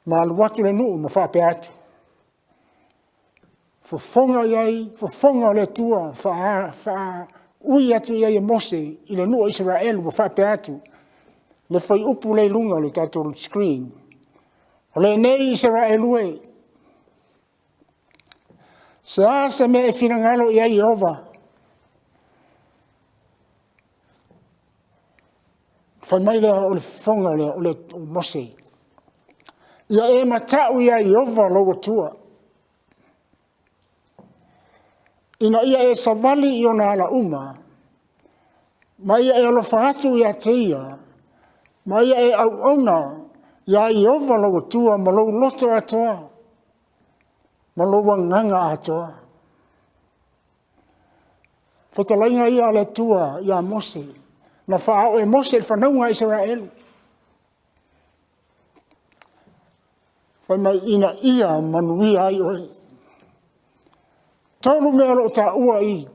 ma alu atu i le nuu ma faapea atu, fofoga i ai, fofoga o le Atua, faaui atu i ai e Mose i le nuu o Isaraelu ma faapea atu, le fuaiupu lea i luga o le tatou screen. O lenei Isaraelu e, se a se mea e finagalo i ai Ieova, fai mai lea o le fofoga o Mose, ia e matau ia Ieova lou Atua, ina ia e savali i ona ala uma, ma ia e alofa atu ia te ia, ma ia e auauna ia Ieova lou Atua ma lou loto atoa, ma lou agaga atoa. Fetalaiga ia a le Atua ia Mose, na faaoo e Mose i le fanauga a Isaraelu. Fai mai, ina ia manuia ai oe. 3 mea o lo o taua i i.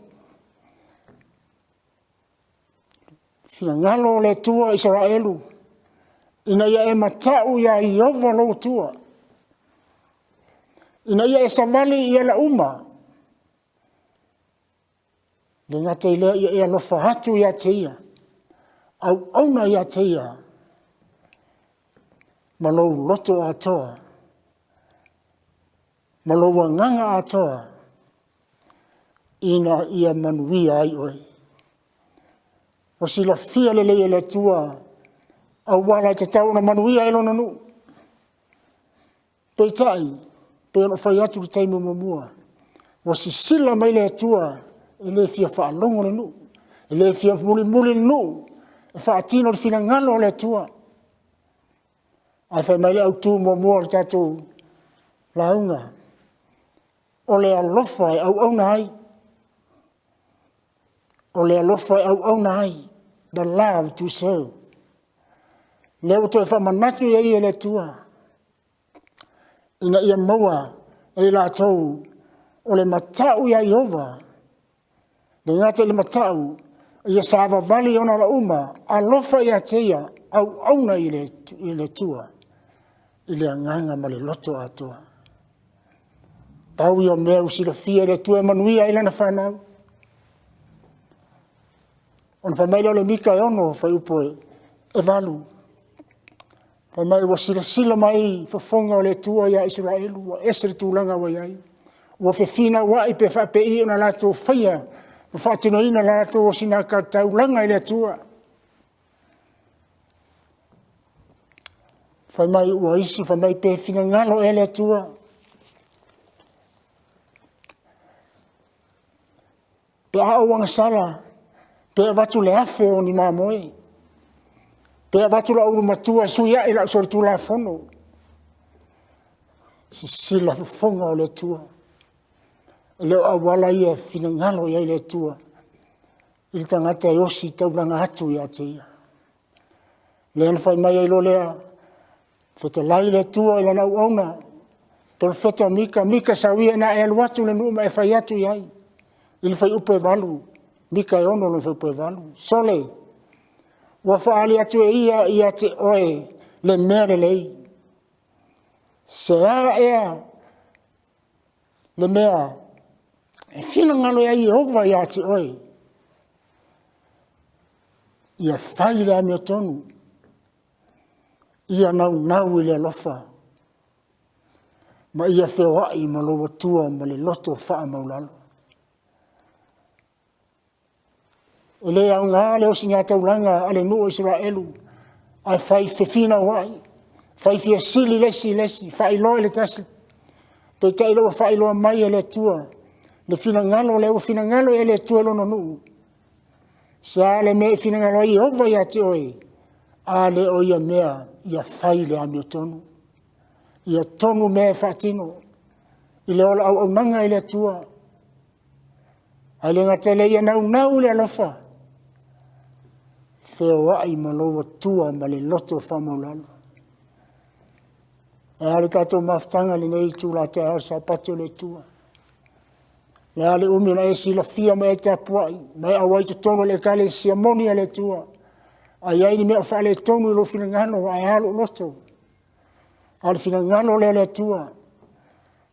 Finagalo o le Atua Isaraelu, ina ia e matau ia Ieova lou Atua, ina ia e savali i ala uma, le gata i lea ia e alofa atu ia te Ia, auauna ia te Ia, ma lou loto atoa, ma lou agaga atoa, ina ia manuia ai oe. Ua silafia lelei e le Atua auala e tatau ona manuia ai lona nuu. Peitai, pei ona ou fai atu i le taimi muamua, ua sisila mai le Atua e le fia faalogo le nuu, e le fia mulimuli le nuu e faatino le finagalo o le Atua. Ae fai mai le autu muamua o le tatou lauga, o le alofa e auauna ai. O le alofa e auauna ai, the love to serve. Lea ua toe faamanatu i ai e le Atua. Ina ia maua e i latou o le matau ia Ieova, e le gata i le matau, ia savavali i ona ala uma, alofa ia te ia, auauna i le Atua i le agaga ma le loto atoa. Pau ia o mea ua silafia e le Atua e manuia ai lana fanau. Ona fai mai lea o le Mika e 6 fuaiupu e 8, fai mai ua silasila mai fofoga o le Atua ia Isaraelu ua ese le tulaga ua i ai. Ua fefinauai pe faapei ona latou faia ma faatinoina le latou ositaulaga i le Atua. Fai mai ua isi, fai mai pe finagalo ea le Atua pe a ou agasala, pe avatu le 1,000 o ni mamoe, pe avatu lau ulu matua e sui ai lau solitulafono. Sisila fofoga o le Atua, e le o auala ia e finagalo i ai le Atua i le tagata e ositaulaga atu ia te Ia. Lea na fai mai ai loa lea, fetalai le Atua i lana auauna, perofeta o Mika, Mika sau ia ina a e alu atu i le nuu ma e fai atu i ai, i le fuaiupu 8, Mika e 6 lona fuaiupu 8. Sole, ua faaali atu e ia ia te oe le mea lelei. Se a ea le mea e finagalo ai Ieova ia te oe? Ia fai le amiotonu, ia naunau i le alofa, ma ia feoai ma lou Atua ma le loto faamaualalo. E le aoga le ositaulaga a le nuu o Isaraelu ae fai fefinauai, fai fesili le isi i le isi, faailoa i le tasi. Peitai o lea ua faailoa mai e le Atua le finagalo lea ua finagalo i ai le Atua i lona nuu. Se a le mea e finagalo ai Ieova ia te oe? A le o ia mea ia fai le amiotonu, ia tonu mea e faatino i le ola auaunaga i le Atua. Ae le gata i lea ia naunau i le alofa, feoai ma lou Atua ma le loto faamaualalo. Ae a le tatou mafutaga i lenei itula taeao o le Sapati o le Atua? O le a le umi ona e silafia ma e tapuai ma e auai i totonu o le ekalesia moni a le Atua, a i ai ni mea o faaletonu i lou finagalo, ae a lou loto? A o le finagalo lea o le Atua,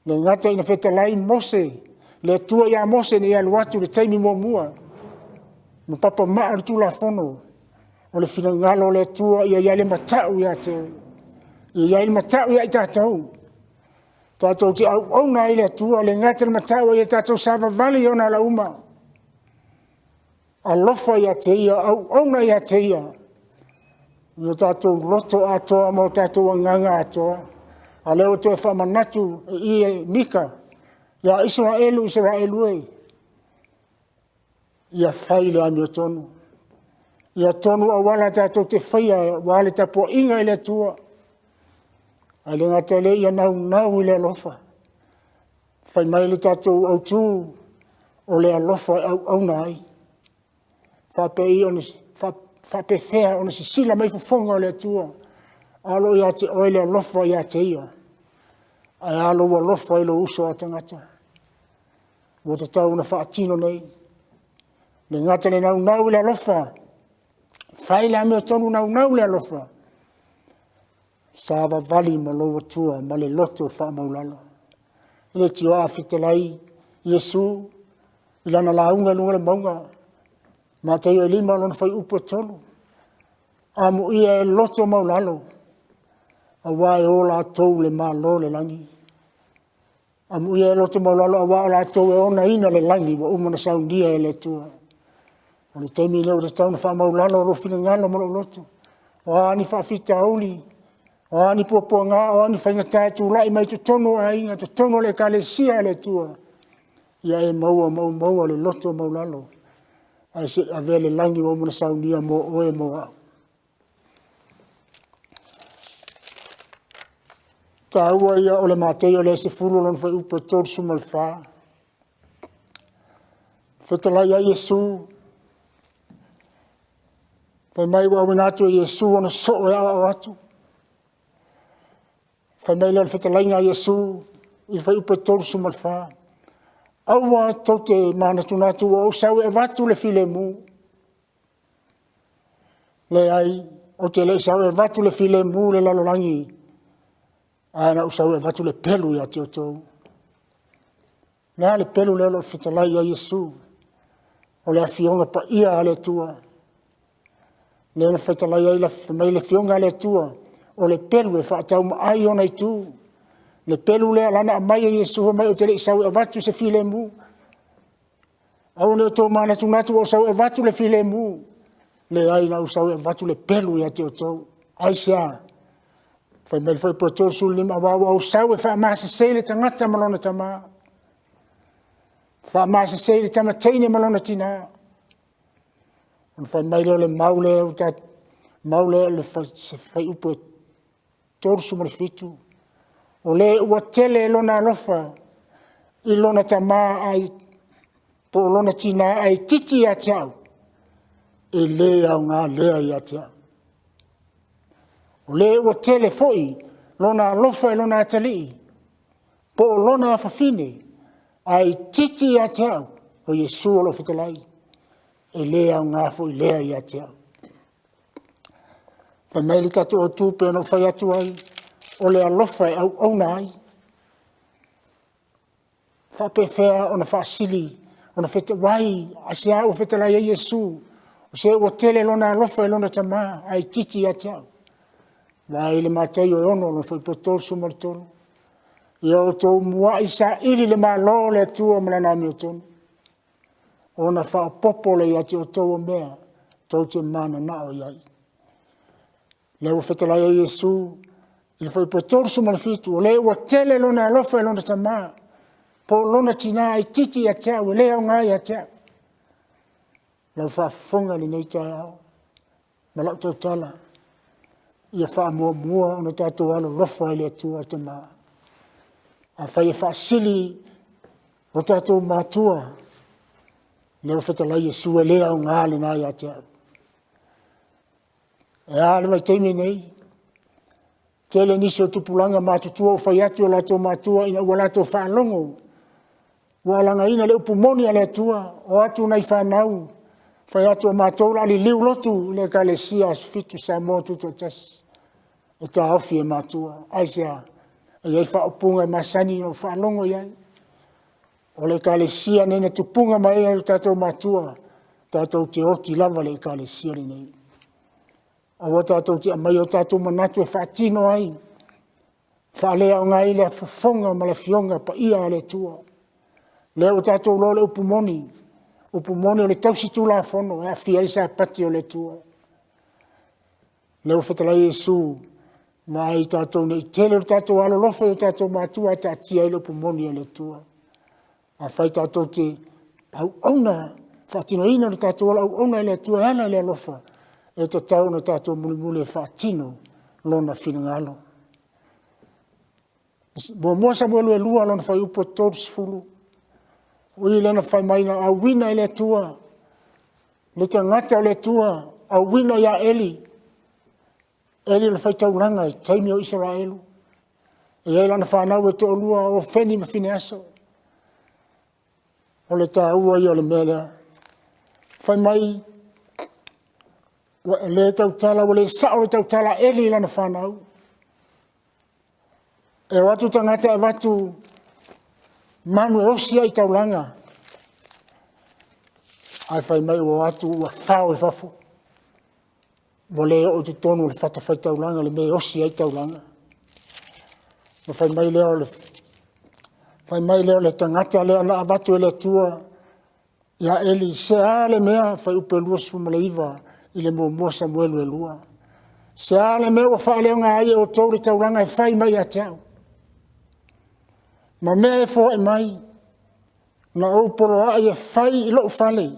e le gata ina fetalai Mose, le Atua ia Mose ina ia alu atu i le taimi muamua ma papamaa le Tulafono, o le finagalo o le Atua ia i ai le matau ia te oe, ia i ai le matau ia i tatou. Tatou te auauna ai i le Atua, e le gata i le matau a ia tatou savavali i ona ala uma. Alofa ia te Ia, auauna ia te Ia i o tatou loto atoa ma o tatou agaga atoa. A o lea ua toe faamanatu i i e Mika ia Isaraelu, Isaraelu e, ia fai le amiotonu. Ia tonu auala tatou te faia aua le tapuaiga i le Atua. Ae le gata i lea ia naunau i le alofa. Fai mai le tatou autu, o le alofa e auauna ai. E faapefea ona sisila mai fofoga o le Atua a o lo o ia te oe le alofa ia te Ia? Ae a lou alofa i lou uso a tagata? Ua tatau ona faatino nei. E le gata i le naunau i le alofa, fai le amiotonu, naunau i le alofa, savavali ma lou Atua ma le loto faamaualalo. E leitioa a fetalai Iesu i lana lauga i luga o le mauga, Mataio 5 lona fuaiupu e 3, amuia e loto maualalo, aua e o latou le Malo o le lagi. Amuia e loto maualalo aua o latou e onaina le lagi ua uma ona saunia e le Atua. O le taimi lenei ua tatau ona faamaualalo lou finagalo ma lou loto. O a ni faafitauli, o a ni puapuaga, o a ni faigata e tulai mai totonu o aiga, totonu o le ekalesia a le Atua, ia e maua ma ou maua le loto maualalo, ae se i avea le lagi ua uma ona saunia mo oe mo au. O le taua ia o le Mataio 10 lona fuaiupu e 34. Fetalai ai Iesu, fai mai ua auina atu e Iesu ona soo e aoao atu. Fai mai lea o le fetalaiga a Iesu i le fuaiupu e 34, aua tou te manatunatu ua ou sau e avatu le filemu. Leai, ou te le i sau e avatu le filemu i le lalolagi, ae na ou sau e avatu le pelu ia te outou. O le a le pelu lea o lo o fetalai i ai Iesu? O le Afioga Paia a le Atua. Lea na fetalai ai fai mai le Afioga a le Atua, o le pelu e faataumaai ona itu. Le pelu lea na aumai e Iesu fai mai ou te le i sau e avatu se filemu. Aua ne i outou manatunatu ua ou sau e avatu le filemu. Leai na ou sau e avatu le pelu ia te outou. Aisea? Fai mai le fuaiupu 35, aua ua ou sau e faamasese le tagata ma lona tama, faamasese le tama teine ma lona tina. Ona fai mai lea o le mau lea, mau lea o se fuaiupu e 37, o le ua tele lona alofa i lona tama po o lona tina ae itiiti ia te au, e le aoga lea ia te au. O le ua tele foi lona alofa i lona atalii po o lona afafine ae itiiti ia te au, o Iesu o lo o fetalai, e le aoga foi lea ia te au. Fai mai le tatou autu e pei ona ou fai atu ai, o le alofa e auauna ai. E faapefea ona faasili ona fetauai, aisea ua fetalai ai Iesu, o se ua tele lona alofa i lona tama ae itiiti ia te au. Vaai i le Mataio e 6 fuaiupu 33, ia outou muai saili le Malo o le Atua ma lana amiotonu, ona faaopoopo lea ia te outou o mea tou te mananao i ai. Lea ua fetalai ai Iesu i le fuaiupu 37, o le ua tele lona alofa i lona tama po o lona tina ae itiiti ia te au, e le aoga ia te au. Lau faafofoga i lenei taeao ma lau tautala, ia faamuamua ona tatou alolofa i le Atua le Tama. Afai e faasili o tatou matua, lea ua fetalai Iesu, e le aoga lena ia te au. E a le vaitaimi nei? Tele nisi o tupulaga matutua ua fai atu i o latou matua ina ua latou faalogo ua alagaina le upu moni a le Atua, o atu nai fanau fai atu o matou o le a liliu lotu i le Ekalesia Aso Fitu Samoa Tutoatasi, e taofi e matua. Aisea? E i ai faaupuga e masani ona ou faalogo i ai. O le Ekalesia lenei na tupuga mai ai o tatou matua, tatou te oti lava i le Ekalesia lenei. Aua tatou te aumaia o tatou manatu e faatino ai, faaleaoga ai le fofoga ma le Afioga Paia a le Atua. Lea ua tatou iloa le upu moni, upu moni o le tausi tulafono e aafia ai le Sapati o le Atua. Lea ua fetalai Iesu, vaai tatou nei tele lo tatou alolofa i o tatou matua ae taatia ai le upu moni a le Atua. Afai tatou te auauna, faatinoina lo tatou ola auauna i le Atua e ala i le alofa, e tatau ona tatou mulimuli e faatino Lona finagalo. 1 Samuelu 2 lona fuaiupu e 30, o i lea na fai mai na auina e le Atua le tagata o le Atua, auina ia Eli. Eli o le faitaulaga i taimi o Isaraelu. E i ai lana fanau e toalua o Hofeni ma Fineaso. O le taua ia o le mea lea. Fai mai, ua le tautala, ua le sao le tautala a Eli i lana fanau. E o atu tagata e avatu manu e osi ai taulaga, ae fai mai ua o atu ua fao i fafo. Ua le oo i totonu o le fatafaitaulaga le mea e osi ai taulaga. Ona fai mai lea o le tagata lea na avatu e le Atua ia Eli, se a le mea, fuaiupu e 29 i le 1 Samuelu 2. Se a le mea ua faaleaoga ai e outou le taulaga e fai mai ia te au? Ma mea e foai mai, na ou poloai e fai i lou fale,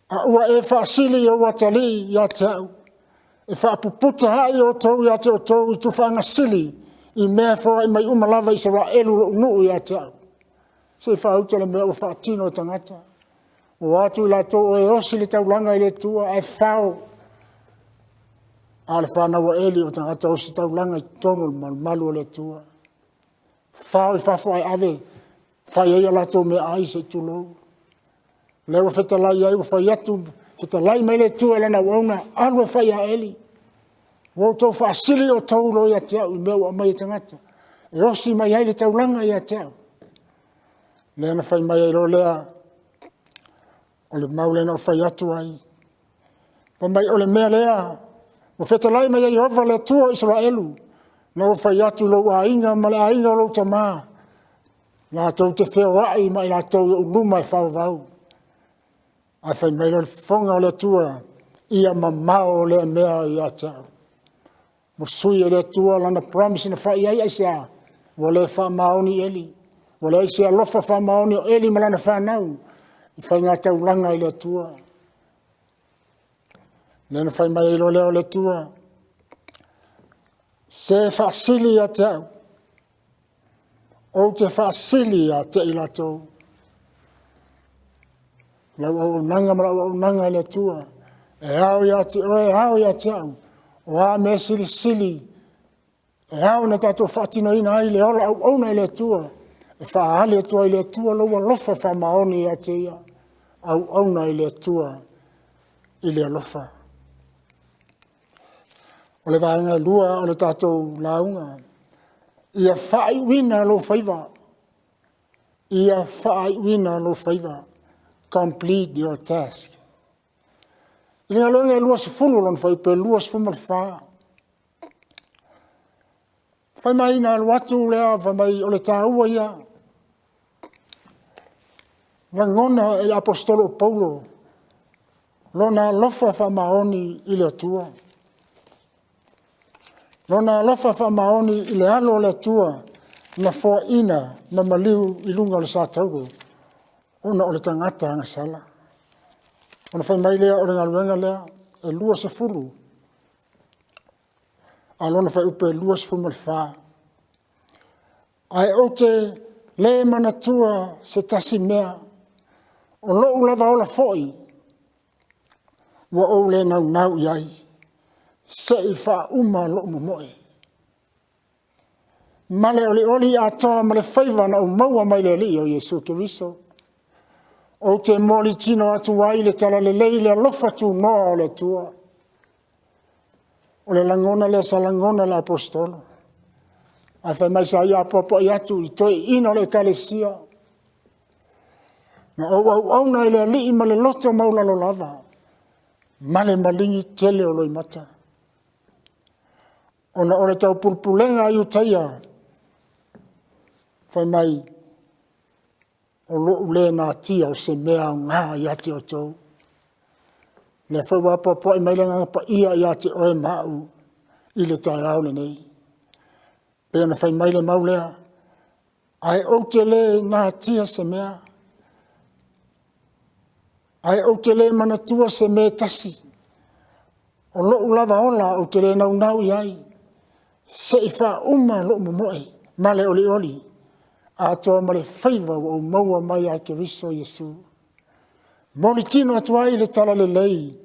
a ua e faasili i ou atalii ia te au, e faapuputa ai outou ia te outou i tufaaga sili i mea e foai mai uma lava Isaraelu lou nuu ia te au. Se i faauta le mea ua faatino e tagata. Ua o atu i latou e osi le taulaga i le Atua ae fao. A o le fanau a Eli o tagata ositaulaga i totonu o le malumalu o le Atua. Fao i fafo ae ave fai ai a latou meaai se i tulou. O lea ua fetalai ai ua fai atu, fetalai mai le Atua i lana auauna, alu e fai ia Eli, ua outou faasili outou loa ia te au i mea ua aumai e tagata e osi mai ai le taulaga ia te au. Lea na fai mai ai loa lea, o le mau lea na ou fai atu ai, fai mai o le mea lea ua fetalai mai ai Ieova le Atua o Isaraelu, na ou fai atu i lou aiga ma le aiga o lou tama, latou te feoai ma i latou i ou luma e faavavau. Ae fai mai le fofoga o le Atua, ia mamao lea mea ia te au. Ua sui e le Atua lana promise na fai i ai, aisea? Ua le faamaoni Eli, ua leai se alofa faamaoni o Eli ma lana fanau i faigataulaga i le Atua. Lea na fai mai ai loa lea o le Atua, se faasili ia te au, ou te faasili ia te i latou. Lau auaunaga ma lau auaunaga i le Atua, e ao ia te oe, e ao ia te au, o a mea silisili e ao ona tatou faatinoina ai le ola auauna i le Atua, e faaali atu ai i le Atua lou alofa faamaoni ia te Ia, auauna i le Atua i le alofa. O le vaega e lua o le tatou lauga, ia faaiuina lou faiva, ia faaiuina lou faiva, complete your task. I le galuega e 20 lona fuaiupu e 24, fai mai na alu atu lea fai mai o le taua ia, lagona e le Aposetolo o Paulo lona alofa faamaoni i le Atua. Lona alofa faamaoni i le alo o le Atua na foaina na maliu i luga o le satauro ona o le tagata agasala. Ona fai mai lea o le galuega lea e 20 a o lona fuaiupu e 24. Ae ou te le manatua se tasi mea, o lou lava ola foi ua ou le naunau i ai, se i faauma lou momoe ma le olioli atoa ma le faiva na ou maua mai le Alii o Iesu Keriso. Ou te molitino atu ai le Talalelei i le alofa tunoa o le Atua. O le lagona lea sa lagona e le Aposetolo. Ae fai mai sa ia apoapoai atu i toeaiina o le ekalesia. Na ou auauna i le Alii ma le loto maualalo lava, ma le maligi tele o loimata. Ona o le taupulepulega a Iutaia, fai mai, o lou le natia o se mea aoga ia te outou. O lea foi ua apoapoai mai le Agaga Paia ia te oe ma au i le taeao lenei. E pei ona fai mai le mau lea, ae ou te le natia se mea, ae ou te le manatua se mea e tasi. O lou lava ola ou te le naunau i ai, se i faauma lou momoe ma le olioli atoa ma le faiva ua ou maua mai ia Keriso Iesu. E molimolitino atu ai le Talalelei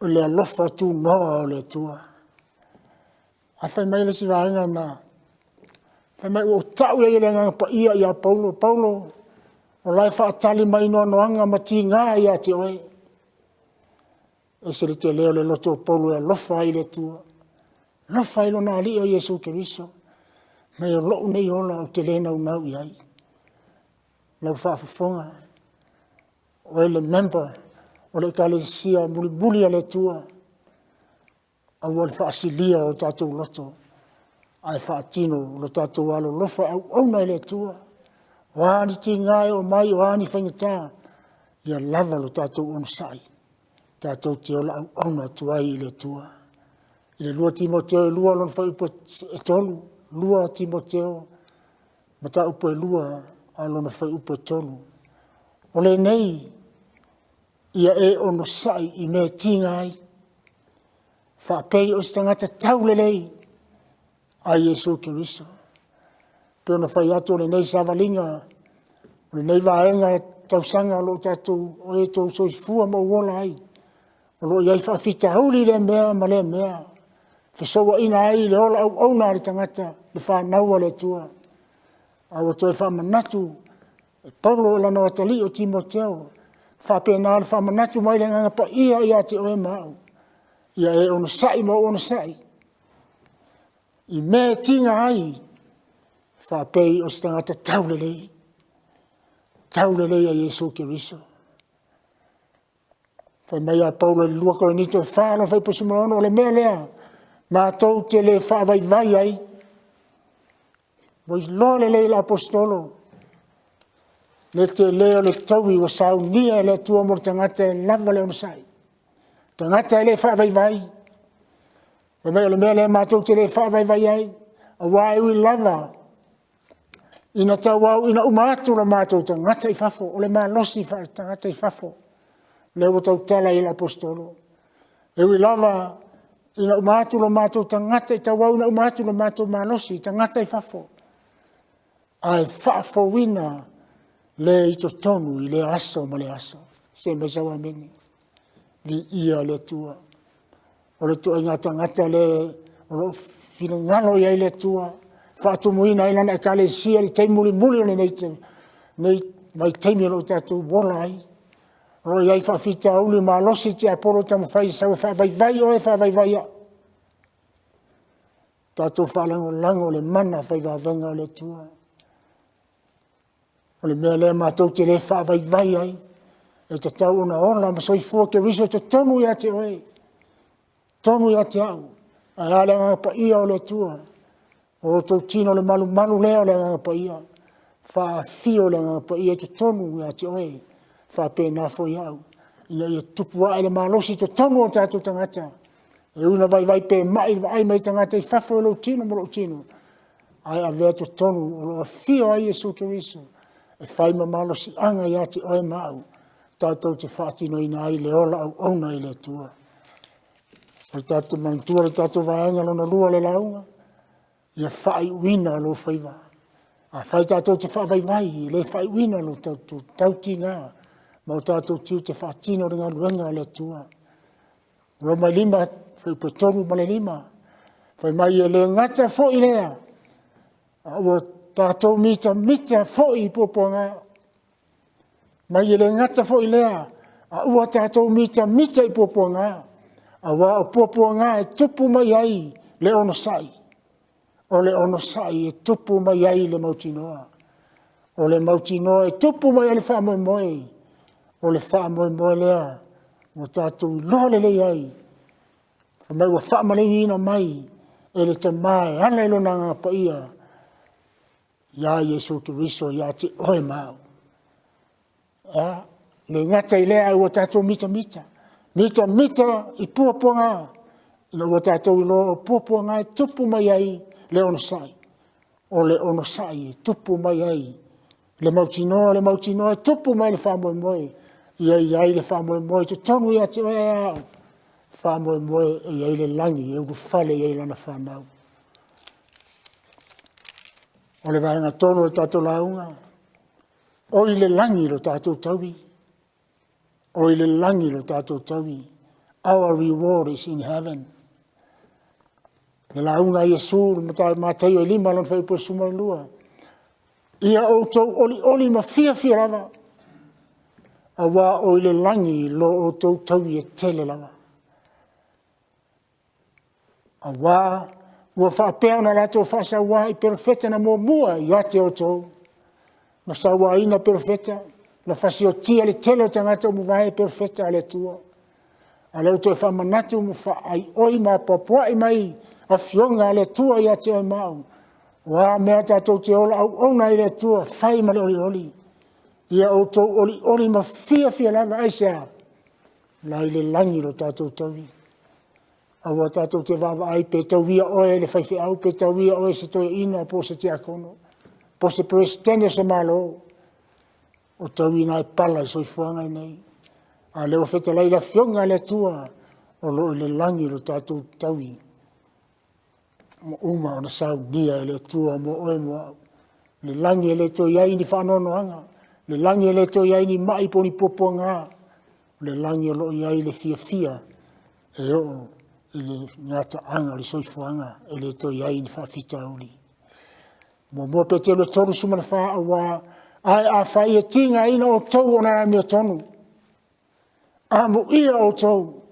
o le alofa tunoa o le Atua. Ae fai mai le isi vaega na, fai mai ua ou tau ai e le Agaga Paia ia Paulo, Paulo, o la e faatali mai noanoaga ma tiga ia te oe. E ese le tele o le loto o Paulo e alofa ai i le Atua, alofa ai i lona Alii o Iesu Keriso. Fai mai o lou nei ola ou te le naunau i ai. Lau faafofoga, o oe le member o le ekalesia mulimuli a le Atua, aua le faasilia o tatou loto, ae faatino lo tatou alolofa e auauna i le Atua. O a ni tiga e oo mai, o a ni faigata, ia lava lo tatou onosai, tatou te ola auauna atu ai i le Atua. I le 2 Timoteo 2 lona fuaiupu e 3, 2 Timoteo mataupu e 2 a o lona fuaiupu e 3. O lenei, ia e onosai i mea e tiga ai, faapei o se tagata taulelei a Iesu Keriso. E pei ona fai atu o lenei savaliga, o lenei vaega tausaga o lo o tatou, o e outou soifua ma ou ola ai. O lo o i ai faafitauli i lea mea ma lea mea, fesouaina ai le ola auauna a le tagata, le fanau a le Atua. A ua toe faamanatu e Paulo i lana atalii o Timoteo, faapena le faamanatu mai le Agaga Paia ia te oe ma au, ia e onosai ma ou onosai, i mea e tiga ai, faapei o se tagata taulelei, taulelei ia Iesu Keriso. Fai mai a Paulo i le 2 Korinito 4 lona fuaiupu 16, o le mea lea, matou te le faavaivai ai. Ua iloa lelei e le Aposetolo le tele o le taui ua saunia e le Atua mo le tagata e lava le onosai. Tagata e le faavaivai. Fai mai o le mea lea matou te le faavaivai ai, aua e ui lava ina tauau ina uma atu lo matou tagata i fafo, o le malosi faaletagata i fafo, lea ua tautala i ai le Aposetolo. E ui lava ina uma atu lo matou tagata, tauau ina uma atu lo matou malosi i tagata i fafo, ae faafouina le i totonu i lea aso ma lea aso. Se mai sau amene. Viia le Atua. O le ituaiga tagata lea o lo o finagalo i ai le Atua, faatumuina ai lana ekalesia i le taimi mulimuli o lenei vaitaimi o lo o tatou ola ai. O lo o i ai faafitauli malosi tiapolo e taumafai e sau e faavaivai oe faavaivai au. Tatou faalagolago i le mana fai vavega o le Atua. O le mea lea matou te le faavaivai ai, e tatau ona ola ma soifua Keriso i totonu ia te oe, totonu ia te au. Ae a le Agaga Paia o le Atua? O outou tino o le malumalu lea o le Agaga Paia. Faafio le Agaga Paia i totonu ia te oe, faapena foi au, ina ia tupu ae le malosi i totonu o tatou tagata. E ui ina vaivai pe mai le vaai mai a tagata i fafo i lou tino ma lou tino, ae avea totonu o lo o afio ai Iesu Keriso e fai ma malosiaga ia te oe ma au, tatou te faatinoina ai le ola auauna i le Atua. O le tatou manatua le tatou vaega lona lua o le lauga, ia faaiuina lou faiva. Afai tatou te faavaivai, e le faaiuina lo tatou tautiga ma o tatou tiute faatino i le galuega a le Atua. Roma 5, fuaiupu e 3 ma le 5, fai mai e le gata foi i lea, a ua tatou mitamita foi i puapuaga. Mai e le gata foi i lea, a ua tatou mitamita i puapuaga, aua o puapuaga e tupu mai ai le onosai, o le onosai e tupu mai ai le mautinoa, o le mautinoa e tupu mai ai le faamoemoe, o le faamoemoe lea ua tatou iloa lelei ai, fai mai ua faamalieina mai e le Tama e ala i Lona Agaga Paia, ia Iesu Keriso ia te oe ma au. E le gata i lea ae ua tatou mitamita, mitamita i puapuaga, ina ua tatou iloa o puapuaga e tupu mai ai le onosai, o le onosai e tupu mai ai le mautinoa, o le mautinoa e tupu mai ai le faamoemoe. Ia i ai le faamoemoe i totonu ia te oe a au, faamoemoe e i ai le lagi e ulufale i ai lana fanau. O le vaega tonu o le tatou lauga, oi le lagi lo tatou taui, oi le lagi lo tatou taui. Our reward is in heaven. Le lauga a Iesu i Mataio e 5 lona fuaiupu e 12. Ia outou olioli ma fiafia lava, aua o i le lagi lo outou taui e tele lava. Aua ua faapea ona latou faasauā i perofeta na muamua ia te outou. Na sauaina perofeta, na fasiotia le tele o tagata ua mavae perofeta a le Atua. A o lea ua toe faamanatu ma faaioi ma apoapoai mai afioga a le Atua ia te oe ma au. O a mea tatou te ola auauna ai i le Atua, fai ma le olioli. Ia outou olioli ma fiafia lava, aisea? O la e i le lagi lo tatou taui. Aua tatou te vaavaai pe tauia oe e le faifeau, pe tauia oe e se toeaina po o se tiakono, po o se Peresetene o se Malo. O taui na e pala i le soifuaga lenei. A o lea ua fetalai le Afioga a le Atua, o lo o i le lagi lo tatou taui ua uma ona saunia e le Atua mo oe mo au. O le lagi e le toe i ai ni faanoanoaga, o le lagi e le toe i ai ni mai po o ni puapuaga. O le lagi o lo o i ai le fiafia e oo i le gataaga o le soifuaga e le toe i ai ni faafitauli. Muamua Petelo e 34, auā ae afai e tigaina outou ona o le amiotonu, amuia outou,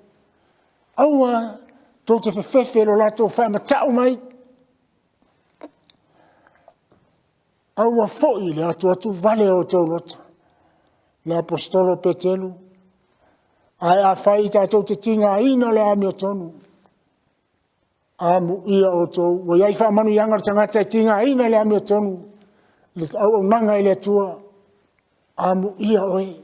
aua tou te fefefe i lo latou faamata'u mai, aua foi le atuatuvale o outou loto. Le Aposetolo o Petelu, ae afai tatou te tigaina le amiotonu, amuia outou. Ua i ai faamanuiaga o le tagata e tigaina i le amiotonu le auaunaga i le Atua. Amuia oe,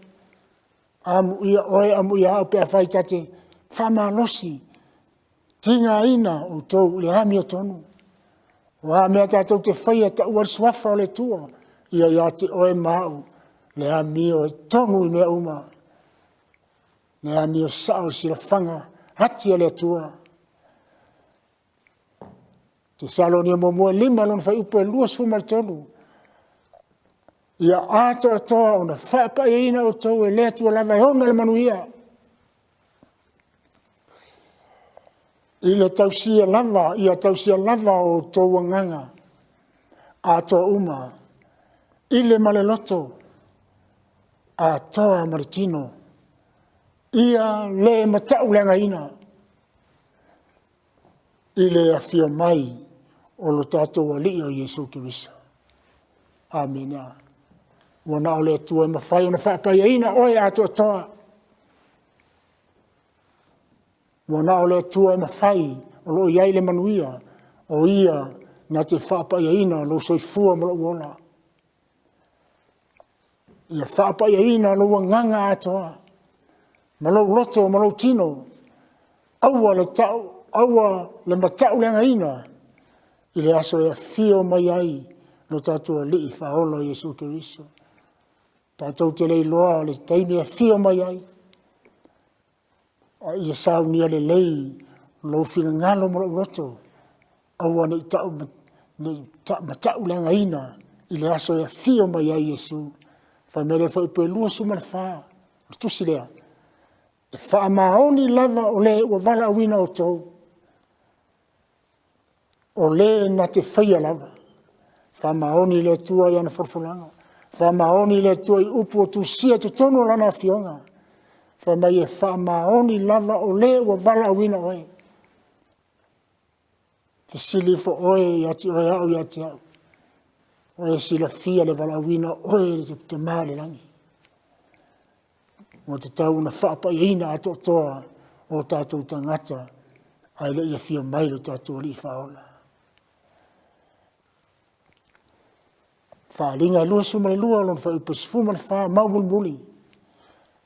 amuia oe, amuia au pe afai ta te faamalosi, tigaina outou i le amiotonu. O a mea tatou te faia e taua ai le suafa o le Atua, ia ia te oe ma au le amio e tonu i mea uma, le amio sao i le silafaga ati a le Atua. Tesalonia 1 5 lona fuaiupu e 23, ia atoatoa ona faapaiaina outou e le Atua lava e ona le manuia. I le tausia lava, ia tausia lava o outou agaga atoa uma i le ma le loto atoa ma le tino. Ia le matauleagaina i le afio mai o lo tatou Alii o Iesu Keriso. Amene. Ua na o le Atua e mafai ona faapaiaina oe atoatoa. Ua na o le Atua e mafai o lo o i ai le manuia, o Ia na te faapaiaina lou soifua ma lou ola. Ia faapaiaina lou agaga atoa ma lou loto ma lou tino. Aua le matauleagaina i le aso e afio mai ai lo tatou Alii Faaola o Iesu Keriso. Tatou te le iloa le taimi e afio mai ai, a ia saunia lelei lou finagalo ma lou loto, aua ne i matauleagaina i le aso e afio mai ai Iesu. Fai mai le fuaiupu e 24 o le tusi lea, e faamaoni lava o le ua valaauina outou, o le na te faia lava. Faamaoni le Atua i ana folafolaga, faamaoni le Atua i upu ua tusia i totonu o lana afioga. Fai mai e faamaoni lava o le ua valaauina oe. Fesili ifo oe ia te oe au ia te au, ua e silafia le valaauina o oe e le Tama i le Lagi. Ua tatau ona faapaiaina atoatoa o tatou tagata ae le i afio mai lo tatou Alii Faaola. Faaaliga e 22 lona fuaiupu e 14 mau mulimuli.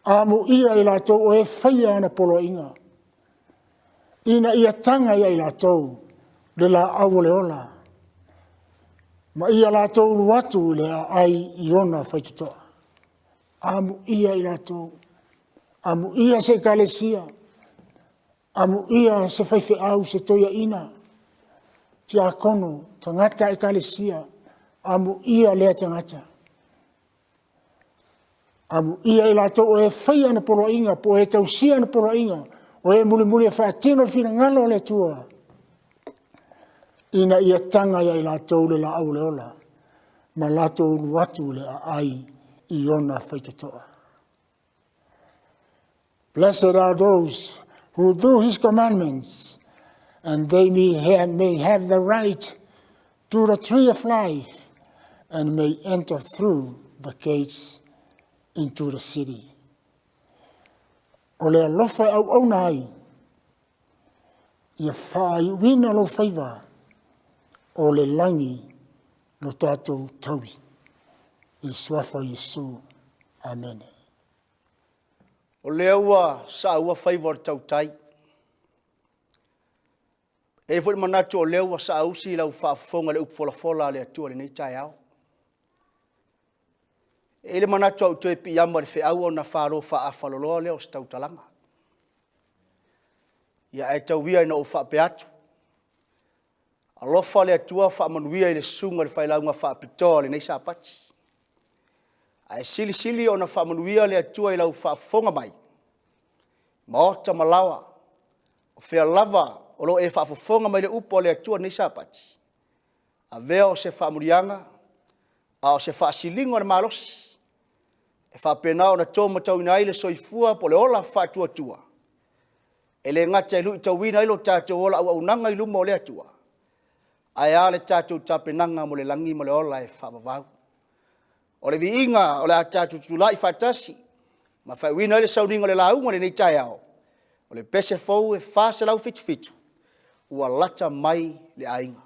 Amuia i latou o e faia ana poloaiga, ina ia taga ia i latou le laau o le ola, ma ia latou ulu atu i le aai i ona faitotoa. Amuia i latou, amuia se ekalesia, amuia se faifeau, se toeaina, tiakono, tagata ekalesia, amuia lea tagata. Amuia i latou o e faia ana poloaiga po o e tausia ana poloaiga, o e mulimuli e faatino le finagalo o le Atua, ina ia taga ia i latou le laau o le ola, ma latou ulu atu i le aai i ona faitotoa. Blessed are those who do his commandments, and they may have, may have the right to the tree of life, and may enter through the gates into the city. O le alofa e auauna ai, ia faaiuina lou faiva, o le lagi lo tatou taui. I le suafa o Iesu. Amene. O lea ua saua faiva o le tautai. E i ai foi le manatu o lea ua saausi lau faafofoga i le upu folafola a le Atua i lenei taeao. E i ai le manatu a ou toe piiama i le feau ona falo faafaloloa lea o se tautalaga. Ia ae tau ia ina ou faapea atu, alofa le Atua faamanuia i le susuga i le failauga faapitoa o lenei Sapati. Ae silisili ona faamanuia le Atua i lau faafofoga mai. Maota ma laoa, o fea lava o lo o e faafofoga mai i le upu a le Atua i lenei Sapati, avea o se faamanuiaga a o se faasiliga o le malosi e faapena ona to matauina ai le soifua po o le ola faatuatua, e le gata e luitauina ai lo tatou ola auaunaga i luma o le Atua, ae a le tatou tapenaga mo le lagi ma le ola e faavavau. O le viiga o le a tatou tutulai faatasi ma faaiuina ai le sauniga o le lauga i lenei taeao, o le pese fou e 477, Ua Lata Mai le Aiga.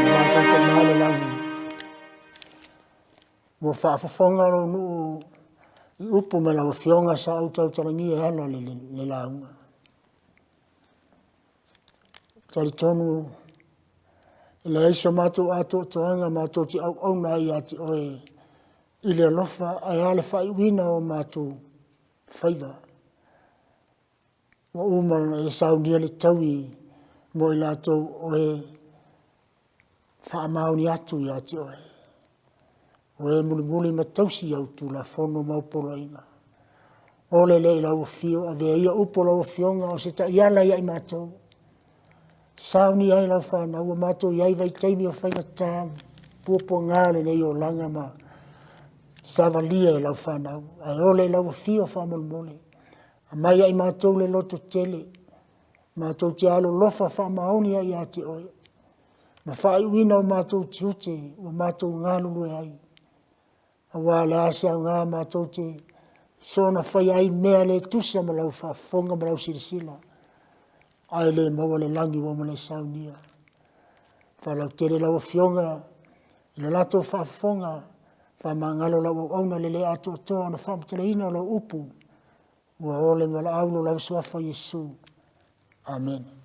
Matou Tama i le Lagi, ua faafofoga lou nuu i upu mai lau Afioga sa ou tautalagia e ala i le lauga. E talitonu e leai so matou atoatoaga matou te auauna ai ia te oe i le alofa ae a le faaiuina o matou faiva. Ua uma ona e saunia le taui mo i latou o e faamaoni atu ia te oe. O e mulimuli ma tausi au Tulafono ma au Poloaiga. Ole lea i lau afio, avea ia upu a lau Afioga o se taiala ia i matou. Saunia ai lau fanau, ua matou i ai i vaitaimi o faigata, puapuaga o lenei olaga ma savalia e lau fanau. Ae ole i lau afio faamolemole. Aumai ia i matou le loto tele, matou te alolofa faamaoni ai ia te oe, ma faaiuina o matou tiute ua matou galulue ai. Aua o le a se aoga matou te soona faia ai mea le tusa ma lau faafofoga ma lau silasila, ae le maua le lagi ua uma ona e saunia. Faalautele lau Afioga i le latou faafofoga, faamagalo lau auauna i le le atoatoa ona faamatalaina o lau upu, ua ole ma valaau i lo lau Suafa Iesu. Amene.